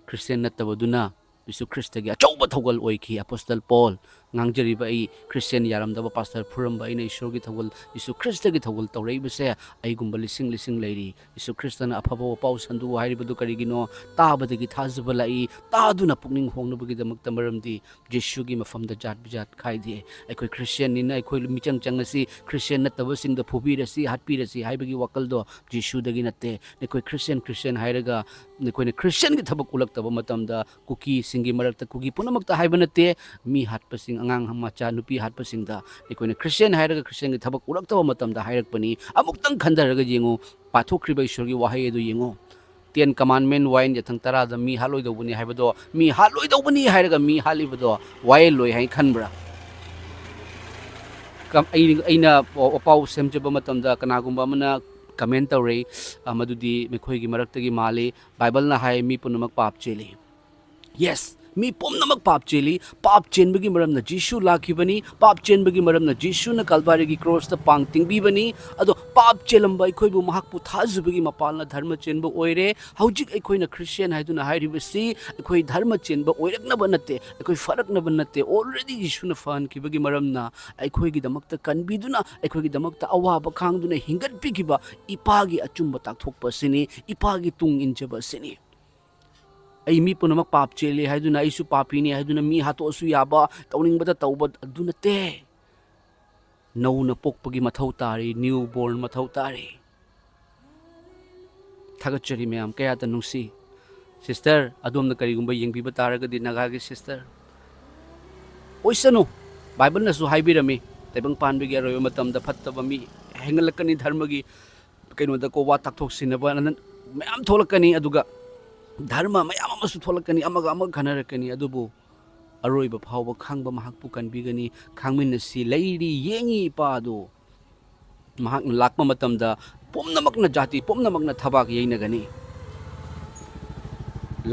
ꯈ꯭ꯔꯤꯁꯇꯤꯌꯥꯟ ꯅꯠꯇꯕꯗꯨꯅ ꯖꯤꯁꯨ ꯈ꯭ꯔꯤꯁꯇꯒꯤ ꯑꯆꯧꯕ ꯊꯧꯒꯜ ꯑꯣꯏꯈꯤ꯫ ꯑꯄꯣꯁꯇꯜ ꯄꯣꯜ ꯉꯥꯡꯖꯔꯤꯕ, ꯑꯩ ꯈ꯭ꯔꯤꯁꯇꯤꯌꯥꯟ ꯌꯥꯔꯝꯗꯕ ꯄꯥꯁꯇꯔ ꯐꯨꯔꯝꯕ, ꯑꯩꯅ ꯏꯁꯣꯔꯒꯤ ꯊꯧꯒꯜ, ꯖꯤꯁꯨ ꯈ꯭ꯔꯤꯁꯇꯒꯤ ꯊꯧꯒꯜ ꯇꯧꯔꯛꯏꯕꯁꯦ ꯑꯩꯒꯨꯝꯕ ꯂꯤꯁꯤꯡ ꯂꯤꯁꯤꯡ ꯂꯩꯔꯤ꯫ ꯖꯤꯁꯨ ꯈ꯭ꯔꯤꯁꯇꯅ ꯑꯐꯕ ꯋꯥꯄꯥꯎ ꯁꯟꯗꯣꯛꯎ ꯍꯥꯏꯔꯤꯕꯗꯨ ꯀꯔꯤꯒꯤꯅꯣ? ꯇꯥꯕꯗꯒꯤ ꯊꯥꯖꯕ ꯂꯥꯛꯏ, ꯇꯥꯗꯨꯅ ꯄꯨꯛꯅꯤꯡ ꯍꯣꯡꯅꯕꯒꯤꯗꯃꯛꯇ꯫ ꯃꯔꯝꯗꯤ ꯖꯤꯁꯨꯒꯤ ꯃꯐꯝꯗ ꯖꯥꯠ ꯕꯤꯖꯥꯠ ꯈꯥꯏꯗꯦ꯫ ꯑꯩꯈꯣꯏ ꯈ꯭ꯔꯤꯁꯇꯤꯌꯥꯟꯅꯤꯅ ꯑꯩꯈꯣꯏ ꯃꯤꯆꯪ ꯆꯪꯉꯁꯤ, ꯈ꯭ꯔꯤꯁꯇꯤꯌꯥꯟ ꯅꯠꯇꯕꯁꯤꯡꯗ ꯐꯨꯕꯤꯔꯁꯤ, ꯍꯥꯠꯄꯤꯔꯁꯤ ꯍꯥꯏꯕꯒꯤ ꯋꯥꯈꯜꯗꯣ ꯖꯤꯁꯨꯗꯒꯤ ꯅꯠꯇꯦ꯫ ꯑꯩꯈꯣꯏ ꯈ꯭ꯔꯤꯁꯇꯤꯌꯥꯟ, ꯈ꯭ꯔꯤꯁꯇꯤꯌꯥꯟ ꯍꯥꯏꯔꯒ ꯑꯩꯈꯣꯏꯅ ꯈ꯭ꯔꯤꯁꯇꯤꯌꯥꯟꯒꯤ ꯊꯕꯛ ꯎꯠꯂꯛꯇꯕ ꯃꯇꯝꯗ, ꯀꯨꯀꯤꯁꯤꯡꯒꯤ ꯃꯔꯛꯇ, ꯀꯨꯀꯤ ꯄꯨꯝꯅꯃꯛꯇ ꯍꯥꯏꯕ ꯅꯠꯇꯦ, ꯃꯤ ꯍꯥꯠꯄꯁꯤꯡ, ꯑꯉꯥꯡ ꯃꯆꯥ ꯅꯨꯄꯤ ꯍꯥꯠꯄꯁꯤꯡꯗ ꯑꯩꯈꯣꯏꯅ ꯈ꯭ꯔꯤꯁꯇꯤꯌꯥꯟ ꯍꯥꯏꯔꯒ ꯈ꯭ꯔꯤꯁꯇꯤꯌꯥꯟꯒꯤ ꯊꯕꯛ ꯎꯔꯛꯇꯕ ꯃꯇꯝꯗ ꯍꯥꯏꯔꯛꯄꯅꯤ꯫ ꯑꯃꯨꯛꯇꯪ ꯈꯟꯊꯔꯒ ꯌꯦꯡꯉꯨ, ꯄꯥꯊꯣꯛꯈ꯭ꯔꯤꯕ ꯏꯁꯣꯔꯒꯤ ꯋꯥꯍꯩ ꯑꯗꯨ ꯌꯦꯡꯉꯨ꯫ ꯇꯦꯟ ꯀꯃꯥꯟꯃꯦꯟ ꯋꯥꯌꯦꯜ ꯌꯥꯊꯪ ꯇꯔꯥꯗ ꯃꯤ ꯍꯥꯠꯂꯣꯏꯗꯧꯕꯅꯤ ꯍꯥꯏꯕꯗꯣ, ꯃꯤ ꯍꯥꯠꯂꯣꯏꯗꯧꯕꯅꯤ ꯍꯥꯏꯔꯒ ꯃꯤ ꯍꯥꯠꯂꯤꯕꯗꯣ ꯋꯥꯌꯦꯜꯂꯣꯏ ꯍꯥꯏꯅ ꯈꯟꯕ꯭ꯔꯥ? ꯀꯝ-, ꯑꯩ-, ꯑꯩꯅ ꯄꯥꯎ, ꯄꯥꯎ ꯁꯦꯝꯖꯕ ꯃꯇꯝꯗ ꯀꯅꯥꯒꯨꯝꯕ ꯑꯃꯅ ꯀꯃꯦꯟ ꯇꯧꯔꯛꯏ, "ꯑ, ꯃꯗꯨꯗꯤ ꯃꯈꯣꯏꯒꯤ ꯃꯔꯛꯇꯒꯤ ꯃꯥꯜꯂꯤ꯫ ꯕꯥꯏꯕꯜꯅ ꯍꯥꯏ ꯃꯤ ꯄꯨꯝꯅꯃꯛ ꯄꯥꯞ ꯆꯦꯜꯂꯤ꯫" ꯌꯦꯁ, ꯃꯤ ꯄꯨꯝꯅꯃꯛ ꯄꯥꯞ ꯆꯦꯜꯂꯤ꯫ ꯄꯥꯞ ꯆꯦꯟꯕꯒꯤ ꯃꯔꯝꯅ ꯖꯤꯁꯨ ꯂꯥꯛꯈꯤꯕꯅꯤ꯫ ꯄꯥꯞ ꯆꯦꯟꯕꯒꯤ ꯃꯔꯝꯅ ꯖꯤꯁꯨꯅ ꯀꯜꯚꯥꯔꯤꯒꯤ ꯀ꯭ꯔꯣꯁꯇ ꯄꯥꯡ ꯇꯤꯡꯕꯤꯕꯅꯤ꯫ ꯑꯗꯣ ꯄꯥꯞ ꯆꯦꯜꯂꯝꯕ ꯑꯩꯈꯣꯏꯕꯨ ꯃꯍꯥꯛꯄꯨ ꯊꯥꯖꯕꯒꯤ ꯃꯄꯥꯜꯅ ꯙꯔꯃ ꯆꯦꯟꯕ ꯑꯣꯏꯔꯦ꯫ ꯍꯧꯖꯤꯛ ꯑꯩꯈꯣꯏꯅ ꯈ꯭ꯔꯤꯁꯇꯤꯌꯥꯟ ꯍꯥꯏꯗꯨꯅ ꯍꯥꯏꯔꯤꯕꯁꯤ ꯑꯩꯈꯣꯏ ꯙꯔꯃ ꯆꯦꯟꯕ ꯑꯣꯏꯔꯛꯅꯕ ꯅꯠꯇꯦ, ꯑꯩꯈꯣꯏ ꯐꯔꯛꯅꯕ ꯅꯠꯇꯦ꯫ Already ꯖꯤꯁꯨꯅ ꯐꯍꯟꯈꯤꯕꯒꯤ ꯃꯔꯝꯅ ꯑꯩꯈꯣꯏꯒꯤꯗꯃꯛꯇ ꯀꯟꯕꯤꯗꯨꯅ, ꯑꯩꯈꯣꯏꯒꯤꯗꯃꯛꯇ ꯑꯋꯥꯕ ꯈꯥꯡꯗꯨꯅ ꯍꯤꯡꯒꯠꯄꯤꯈꯤꯕ ꯏꯄꯥꯒꯤ ꯑꯆꯨꯝꯕ ꯇꯥꯛꯊꯣꯛꯄ ꯑꯁꯤꯅꯤ, ꯏꯄꯥꯒꯤ ꯇꯨꯡ ꯏꯟꯖꯕ ꯑꯁꯤꯅꯤ꯫ ꯑꯩ ꯃꯤ ꯄꯨꯝꯅꯃꯛ ꯄꯥꯞ ꯆꯦꯜꯂꯤ ꯍꯥꯏꯗꯨꯅ, ꯑꯩꯁꯨ ꯄꯥꯄꯤꯅꯤ ꯍꯥꯏꯗꯨꯅ ꯃꯤ ꯍꯥꯠꯇꯣꯛꯑꯁꯨ ꯌꯥꯕ, ꯇꯧꯅꯤꯡꯕꯗ ꯇꯧꯕ ꯑꯗꯨ ꯅꯠꯇꯦ꯫ ꯅꯧꯅ ꯄꯣꯛꯄꯒꯤ ꯃꯊꯧ ꯇꯥꯔꯤ, new born ꯃꯊꯧ ꯇꯥꯔꯤ꯫ ꯊꯥꯒꯠꯆꯔꯤ ꯃꯌꯥꯝ, ꯀꯌꯥꯗ ꯅꯨꯡꯁꯤ꯫ ꯁꯤꯁꯇꯔ, ꯑꯗꯣꯝꯅ ꯀꯔꯤꯒꯨꯝꯕ ꯌꯦꯡꯕꯤꯕ ꯇꯥꯔꯒꯗꯤ, ꯅꯥꯒꯥꯒꯤ ꯁꯤꯁꯇꯔ, ꯑꯣꯏꯁꯅꯨ, ꯕꯥꯏꯕꯜꯅꯁꯨ ꯍꯥꯏꯕꯤꯔꯝꯃꯤ, ꯇꯥꯏꯕꯪ ꯄꯥꯟꯕꯒꯤ ꯑꯔꯣꯏꯕ ꯃꯇꯝꯗ ꯐꯠꯇꯕ ꯃꯤ ꯍꯦꯟꯒꯠꯂꯛꯀꯅꯤ, ꯙꯔꯃꯒꯤ ꯀꯩꯅꯣꯗꯀꯣ, ꯋꯥ ꯇꯥꯛꯊꯣꯛ ꯁꯤꯟꯅꯕ ꯃꯌꯥꯝ ꯊꯣꯛꯂꯛꯀꯅꯤ, ꯑꯗꯨꯒ ꯙꯔꯃ ꯃꯌꯥꯝ ꯑꯃꯁꯨ ꯊꯣꯛꯂꯛꯀꯅꯤ, ꯑꯃꯒ ꯑꯃꯒ ꯈꯟꯅꯔꯛꯀꯅꯤ꯫ ꯑꯗꯨꯕꯨ ꯑꯔꯣꯏꯕ ꯐꯥꯎꯕ ꯈꯪꯕ ꯃꯍꯥꯛꯄꯨ ꯀꯟꯕꯤꯒꯅꯤ꯫ ꯈꯥꯡꯃꯤꯟꯅꯁꯤ꯫ ꯂꯩꯔꯤ, ꯌꯦꯡꯉꯤ ꯏꯄꯥ ꯑꯗꯨ꯫ ꯃꯍꯥꯛꯅ ꯂꯥꯛꯄ ꯃꯇꯝꯗ ꯄꯨꯝꯅꯃꯛꯅ, ꯖꯥꯇꯤ ꯄꯨꯝꯅꯃꯛꯅ ꯊꯕꯥꯛ ꯌꯩꯅꯒꯅꯤ꯫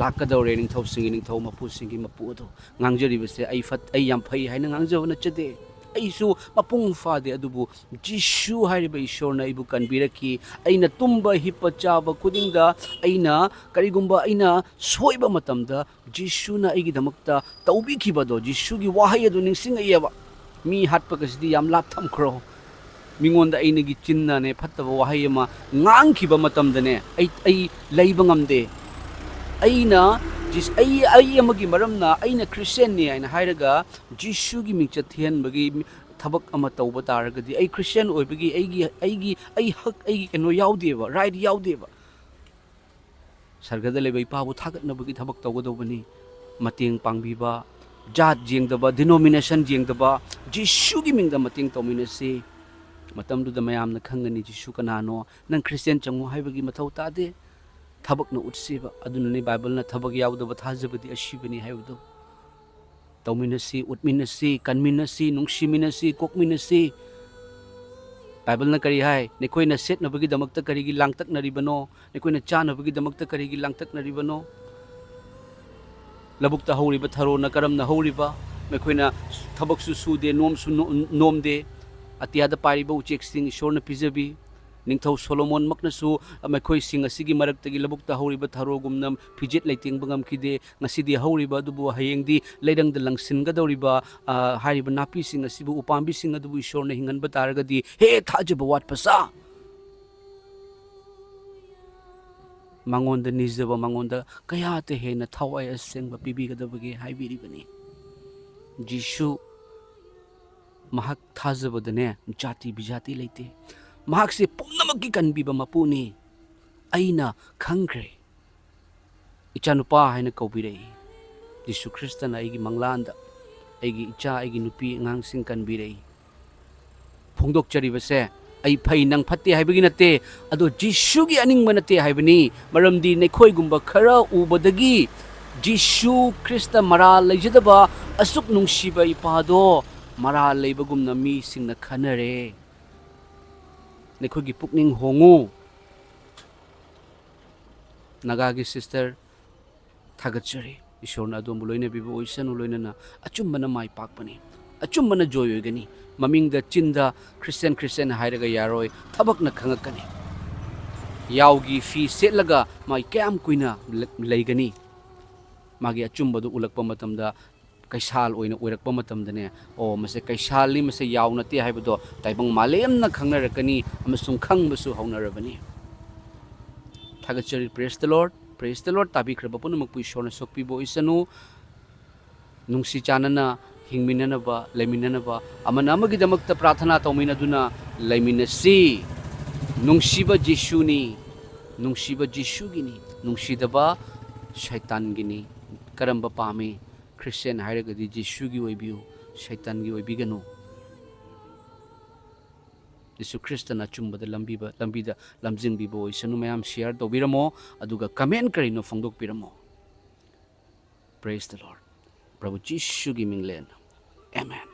ꯂꯥꯛꯀꯗꯧꯔꯦ ꯅꯤꯡꯊꯧꯁꯤꯡꯒꯤ ꯅꯤꯡꯊꯧ, ꯃꯄꯨꯁꯤꯡꯒꯤ ꯃꯄꯨ ꯑꯗꯣ꯫ ꯉꯥꯡꯖꯔꯤꯕꯁꯦ ꯑꯩ ꯐꯠ-, ꯑꯩ ꯌꯥꯝ ꯐꯩ ꯍꯥꯏꯅ ꯉꯥꯡꯖꯕ ꯅꯠꯆꯗꯦ꯫ ꯑꯩꯁꯨ ꯃꯄꯨꯡ ꯐꯥꯗꯦ, ꯑꯗꯨꯕꯨ ꯖꯤꯁꯨ ꯍꯥꯏꯔꯤꯕ ꯏꯁꯣꯔꯅ ꯑꯩꯕꯨ ꯀꯟꯕꯤꯔꯛꯈꯤ꯫ ꯑꯩꯅ ꯇꯨꯝꯕ, ꯍꯤꯞꯄ, ꯆꯥꯕ ꯈꯨꯗꯤꯡꯗ, ꯑꯩꯅ ꯀꯔꯤꯒꯨꯝꯕ ꯑꯩꯅ ꯁꯣꯏꯕ ꯃꯇꯝꯗ, ꯖꯤꯁꯨꯅ ꯑꯩꯒꯤꯗꯃꯛꯇ ꯇꯧꯕꯤꯈꯤꯕꯗꯣ, ꯖꯤꯁꯨꯒꯤ ꯋꯥꯍꯩ ꯑꯗꯨ ꯅꯤꯡꯁꯤꯡꯉꯛꯑꯦꯕ꯫ "ꯃꯤ ꯍꯥꯠꯄꯒꯁꯤꯗꯤ ꯌꯥꯝ ꯂꯥꯞ ꯊꯝꯈ꯭ꯔꯣ꯫ ꯃꯤꯉꯣꯟꯗ ꯑꯩꯅꯒꯤ ꯆꯤꯟꯅꯅꯦ ꯐꯠꯇꯕ ꯋꯥꯍꯩ ꯑꯃ ꯉꯥꯡꯈꯤꯕ ꯃꯇꯝꯗꯅꯦ, ꯑꯩ, ꯑꯩ ꯂꯩꯕ ꯉꯝꯗꯦ꯫ ꯑꯩꯅ ꯖꯤꯁ-, ꯑꯩ, ꯑꯩ ꯑꯃꯒꯤ ꯃꯔꯝꯅ ꯑꯩꯅ ꯈ꯭ꯔꯤꯁꯇꯤꯌꯥꯟꯅꯤ ꯍꯥꯏꯅ ꯍꯥꯏꯔꯒ ꯖꯤꯁꯨꯒꯤ ꯃꯤꯡꯆꯠ ꯊꯤꯍꯟꯕꯒꯤ ꯃꯤ-, ꯊꯕꯛ ꯑꯃ ꯇꯧꯕ ꯇꯥꯔꯒꯗꯤ, ꯑꯩ ꯈ꯭ꯔꯤꯁꯇꯤꯌꯥꯟ ꯑꯣꯏꯕꯒꯤ ꯑꯩꯒꯤ, ꯑꯩꯒꯤ, ꯑꯩ ꯍꯛ, ꯑꯩꯒꯤ ꯀꯩꯅꯣ ꯌꯥꯎꯗꯦꯕ, ꯔꯥꯏꯠ ꯌꯥꯎꯗꯦꯕ꯫ ꯁꯔꯒꯗ ꯂꯩꯕ ꯏꯄꯥꯕꯨ ꯊꯥꯒꯠꯅꯕꯒꯤ ꯊꯕꯛ ꯇꯧꯒꯗꯧꯕꯅꯤ꯫ ꯃꯇꯦꯡ ꯄꯥꯡꯕꯤꯕ, ꯖꯥꯠ ꯌꯦꯡꯗꯕ, ꯗꯤꯅꯣꯃꯤꯅꯦꯁꯟ ꯌꯦꯡꯗꯕ, ꯖꯤꯁꯨꯒꯤ ꯃꯤꯡꯗ ꯃꯇꯦꯡ ꯇꯧꯃꯤꯟꯅꯁꯤ꯫ ꯃꯇꯝꯗꯨꯗ ꯃꯌꯥꯝꯅ ꯈꯪꯒꯅꯤ ꯖꯤꯁꯨ ꯀꯅꯥꯅꯣ꯫ ꯅꯪ ꯈ꯭ꯔꯤꯁꯇꯤꯌꯥꯟ ꯆꯪꯉꯨ ꯍꯥꯏꯕꯒꯤ ꯃꯊꯧ ꯇꯥꯗꯦ꯫ ꯊꯕꯛꯅ ꯎꯠꯁꯤꯕ꯫ ꯑꯗꯨꯅꯅꯤ ꯕꯥꯏꯕꯜꯅ "ꯊꯕꯛ ꯌꯥꯎꯗꯕ ꯊꯥꯖꯕꯗꯤ ꯑꯁꯤꯕꯅꯤ" ꯍꯥꯏꯕꯗꯨ꯫ ꯇꯧꯃꯤꯟꯅꯁꯤ, ꯎꯠꯃꯤꯟꯅꯁꯤ, ꯀꯟꯃꯤꯟꯅꯁꯤ, ꯅꯨꯡꯁꯤꯃꯤꯟꯅꯁꯤ, ꯀꯣꯛꯃꯤꯟꯅꯁꯤ꯫ ꯕꯥꯏꯕꯜꯅ ꯀꯔꯤ ꯍꯥꯏ? "ꯅꯈꯣꯏꯅ ꯁꯦꯠꯅꯕꯒꯤꯗꯃꯛꯇ ꯀꯔꯤꯒꯤ ꯂꯥꯡꯇꯛꯅꯔꯤꯕꯅꯣ? ꯅꯈꯣꯏꯅ ꯆꯥꯅꯕꯒꯤꯗꯃꯛꯇ ꯀꯔꯤꯒꯤ ꯂꯥꯡꯇꯛꯅꯔꯤꯕꯅꯣ?" ꯂꯧꯕꯨꯛꯇ ꯍꯧꯔꯤꯕ ꯊꯔꯣꯅ ꯀꯔꯝꯅ ꯍꯧꯔꯤꯕ? ꯃꯈꯣꯏꯅ ꯊꯕꯛꯁꯨ ꯁꯨꯗꯦ, ꯅꯣꯝꯁꯨ ꯅꯣ-, ꯅꯣꯝꯗꯦ꯫ ꯑꯇꯤꯌꯥꯗ ꯄꯥꯏꯔꯤꯕ ꯎꯆꯦꯛꯁꯤꯡ ꯏꯁꯣꯔꯅ ꯄꯤꯖꯕꯤ꯫ ꯅꯤꯡꯊꯧ ꯁꯣꯂꯣꯃꯣꯟꯃꯛꯅꯁꯨ ꯃꯈꯣꯏꯁꯤꯡ ꯑꯁꯤꯒꯤ ꯃꯔꯛꯇꯒꯤ ꯂꯧꯕꯨꯛꯇ ꯍꯧꯔꯤꯕ ꯊꯔꯣꯒꯨꯝꯅ ꯐꯤꯖꯦꯠ ꯂꯩꯇꯦꯡꯕ ꯉꯝꯈꯤꯗꯦ꯫ ꯉꯁꯤꯗꯤ ꯍꯧꯔꯤꯕ ꯑꯗꯨꯕꯨ ꯍꯌꯦꯡꯗꯤ ꯂꯩꯔꯪꯗ ꯂꯪꯁꯤꯟꯒꯗꯧꯔꯤꯕ, ꯑ, ꯍꯥꯏꯔꯤꯕ ꯅꯥꯄꯤꯁꯤꯡ ꯑꯁꯤꯕꯨ, ꯎꯄꯥꯝꯕꯤꯁꯤꯡ ꯑꯗꯨꯕꯨ ꯏꯁꯣꯔꯅ ꯍꯤꯡꯍꯟꯕ ꯇꯥꯔꯒꯗꯤ, ꯍꯦ ꯊꯥꯖꯕ ꯋꯥꯠꯄ ꯁꯥ! ꯃꯉꯣꯟꯗ ꯅꯤꯖꯕ, ꯃꯉꯣꯟꯗ ꯀꯌꯥꯇ ꯍꯦꯟꯅ ꯊꯋꯥꯏ ꯑꯁꯦꯡꯕ ꯄꯤꯕꯤꯒꯗꯕꯒꯦ ꯍꯥꯏꯕꯤꯔꯤꯕꯅꯤ꯫ ꯖꯤꯁꯨ ꯃꯍꯥꯛ ꯊꯥꯖꯕꯗꯅꯦ ꯖꯥꯇꯤ ꯕꯤꯖꯥꯇꯤ ꯂꯩꯇꯦ꯫ ꯃꯍꯥꯛꯁꯦ ꯄꯨꯝꯅꯃꯛꯀꯤ ꯀꯟꯕꯤꯕ ꯃꯄꯨꯅꯤ꯫ ꯑꯩꯅ ꯈꯪꯈ꯭ꯔꯦ꯫ ꯏꯆꯥꯅꯨꯄꯥ ꯍꯥꯏꯅ ꯀꯧꯕꯤꯔꯛꯏ꯫ ꯖꯤꯁꯨ ꯈ꯭ꯔꯤꯁꯇꯅ ꯑꯩꯒꯤ ꯃꯪꯂꯥꯟꯗ ꯑꯩꯒꯤ ꯏꯆꯥ, ꯑꯩꯒꯤ ꯅꯨꯄꯤ ꯑꯉꯥꯡꯁꯤꯡ ꯀꯟꯕꯤꯔꯛꯏ꯫ ꯐꯣꯡꯗꯣꯛꯆꯔꯤꯕꯁꯦ ꯑꯩ ꯐꯩ ꯅꯪ ꯐꯠꯇꯦ ꯍꯥꯏꯕꯒꯤ ꯅꯠꯇꯦ, ꯑꯗꯣ ꯖꯤꯁꯨꯒꯤ ꯑꯅꯤꯡꯕ ꯅꯠꯇꯦ ꯍꯥꯏꯕꯅꯤ꯫ ꯃꯔꯝꯗꯤ ꯅꯈꯣꯏꯒꯨꯝꯕ ꯈꯔ ꯎꯕꯗꯒꯤ ꯖꯤꯁꯨ ꯈ꯭ꯔꯤꯁꯇ ꯃꯔꯥꯜ ꯂꯩꯖꯗꯕ ꯑꯁꯨꯛ ꯅꯨꯡꯁꯤꯕ ꯏꯄꯥꯗꯣ ꯃꯔꯥꯜ ꯂꯩꯕꯒꯨꯝꯅ ꯃꯤꯁꯤꯡꯅ ꯈꯟꯅꯔꯦ꯫ ꯅꯈꯣꯏꯒꯤ ꯄꯨꯛꯅꯤꯡ ꯍꯣꯡꯉꯨ꯫ ꯅꯥꯒꯥꯒꯤ ꯁꯤꯁꯇꯔ, ꯊꯥꯒꯠꯆꯔꯤ꯫ ꯏꯁꯣꯔꯅ ꯑꯗꯣꯝꯕꯨ ꯂꯣꯏꯅꯕꯤꯕ ꯑꯣꯏꯁꯅꯨ, ꯂꯣꯏꯅꯅ ꯑꯆꯨꯝꯕꯅ ꯃꯥꯏ ꯄꯥꯛꯄꯅꯤ, ꯑꯆꯨꯝꯕꯅ ꯖꯣꯏ ꯑꯣꯏꯒꯅꯤ꯫ ꯃꯃꯤꯡꯗ ꯆꯤꯟꯗ ꯈ꯭ꯔꯤꯁꯇꯤꯌꯥꯟ ꯈ꯭ꯔꯤꯁꯇꯤꯌꯥꯟ ꯍꯥꯏꯔꯒ ꯌꯥꯔꯣꯏ, ꯊꯕꯛꯅ ꯈꯪꯉꯛꯀꯅꯤ꯫ ꯌꯥꯎꯒꯤ ꯐꯤ ꯁꯦꯠꯂꯒ ꯃꯥꯏ ꯀꯌꯥꯝ ꯀꯨꯏꯅ ꯂ-, ꯂꯩꯒꯅꯤ? ꯃꯥꯒꯤ ꯑꯆꯨꯝꯕꯗꯨ ꯎꯠꯂꯛꯄ ꯃꯇꯝꯗ, ꯀꯩꯁꯥꯜ ꯑꯣꯏꯅ ꯑꯣꯏꯔꯛꯄ ꯃꯇꯝꯗꯅꯦ, ꯑꯣ, ꯃꯁꯦ ꯀꯩꯁꯥꯜꯅꯤ, ꯃꯁꯦ ꯌꯥꯎ ꯅꯠꯇꯦ ꯍꯥꯏꯕꯗꯣ ꯇꯥꯏꯕꯪ ꯃꯥꯂꯦꯝꯅ ꯈꯪꯅꯔꯛꯀꯅꯤ ꯑꯃꯁꯨꯡ ꯈꯪꯕꯁꯨ ꯍꯧꯅꯔꯕꯅꯤ꯫ ꯊꯥꯒꯠꯆꯔꯤ꯫ Praise the Lord, praise the Lord꯫ ꯇꯥꯕꯤꯈ꯭ꯔꯕ ꯄꯨꯝꯅꯃꯛꯄꯨ ꯏꯁꯣꯔꯅ ꯁꯣꯛꯄꯤꯕ ꯑꯣꯏꯁꯅꯨ꯫ ꯅꯨꯡꯁꯤ ꯆꯥꯟꯅꯅ ꯍꯤꯡꯃꯤꯟꯅꯅꯕ, ꯂꯩꯃꯤꯟꯅꯅꯕ, ꯑꯃꯅ ꯑꯃꯒꯤꯗꯃꯛꯇ ꯄ꯭ꯔꯥꯊꯅꯥ ꯇꯧꯃꯤꯟꯅꯗꯨꯅ ꯂꯩꯃꯤꯟꯅꯁꯤ꯫ ꯅꯨꯡꯁꯤꯕ ꯖꯤꯁꯨꯅꯤ, ꯅꯨꯡꯁꯤꯕ ꯖꯤꯁꯨꯒꯤꯅꯤ, ꯅꯨꯡꯁꯤꯗꯕ ꯁꯩꯇꯥꯟꯒꯤꯅꯤ꯫ ꯀꯔꯝꯕ ꯄꯥꯝꯃꯤ? ꯈ꯭ꯔꯤꯁꯇꯤꯌꯥꯟ ꯍꯥꯏꯔꯒꯗꯤ ꯖꯤꯁꯨꯒꯤ ꯑꯣꯏꯕꯤꯌꯨ, ꯁꯩꯇꯥꯟꯒꯤ ꯑꯣꯏꯕꯤꯒꯅꯨ꯫ ꯖꯤꯁꯨ ꯈ꯭ꯔꯤꯁꯇꯅ ꯑꯆꯨꯝꯕꯗ ꯂꯝꯕꯤꯕ, ꯂꯝꯕꯤꯗ ꯂꯝꯖꯤꯡꯕꯤꯕ ꯑꯣꯏꯁꯅꯨ꯫ ꯃꯌꯥꯝ share ꯇꯧꯕꯤꯔꯝꯃꯣ, ꯑꯗꯨꯒ comment ꯀꯔꯤꯅꯣ ꯐꯣꯡꯗꯣꯛꯄꯤꯔꯝꯃꯣ꯫ Praise the Lord꯫ ꯄ꯭ꯔꯚꯨ ꯖꯤꯁꯨꯒꯤ ꯃꯤꯡꯂꯦꯟ꯫ Amen꯫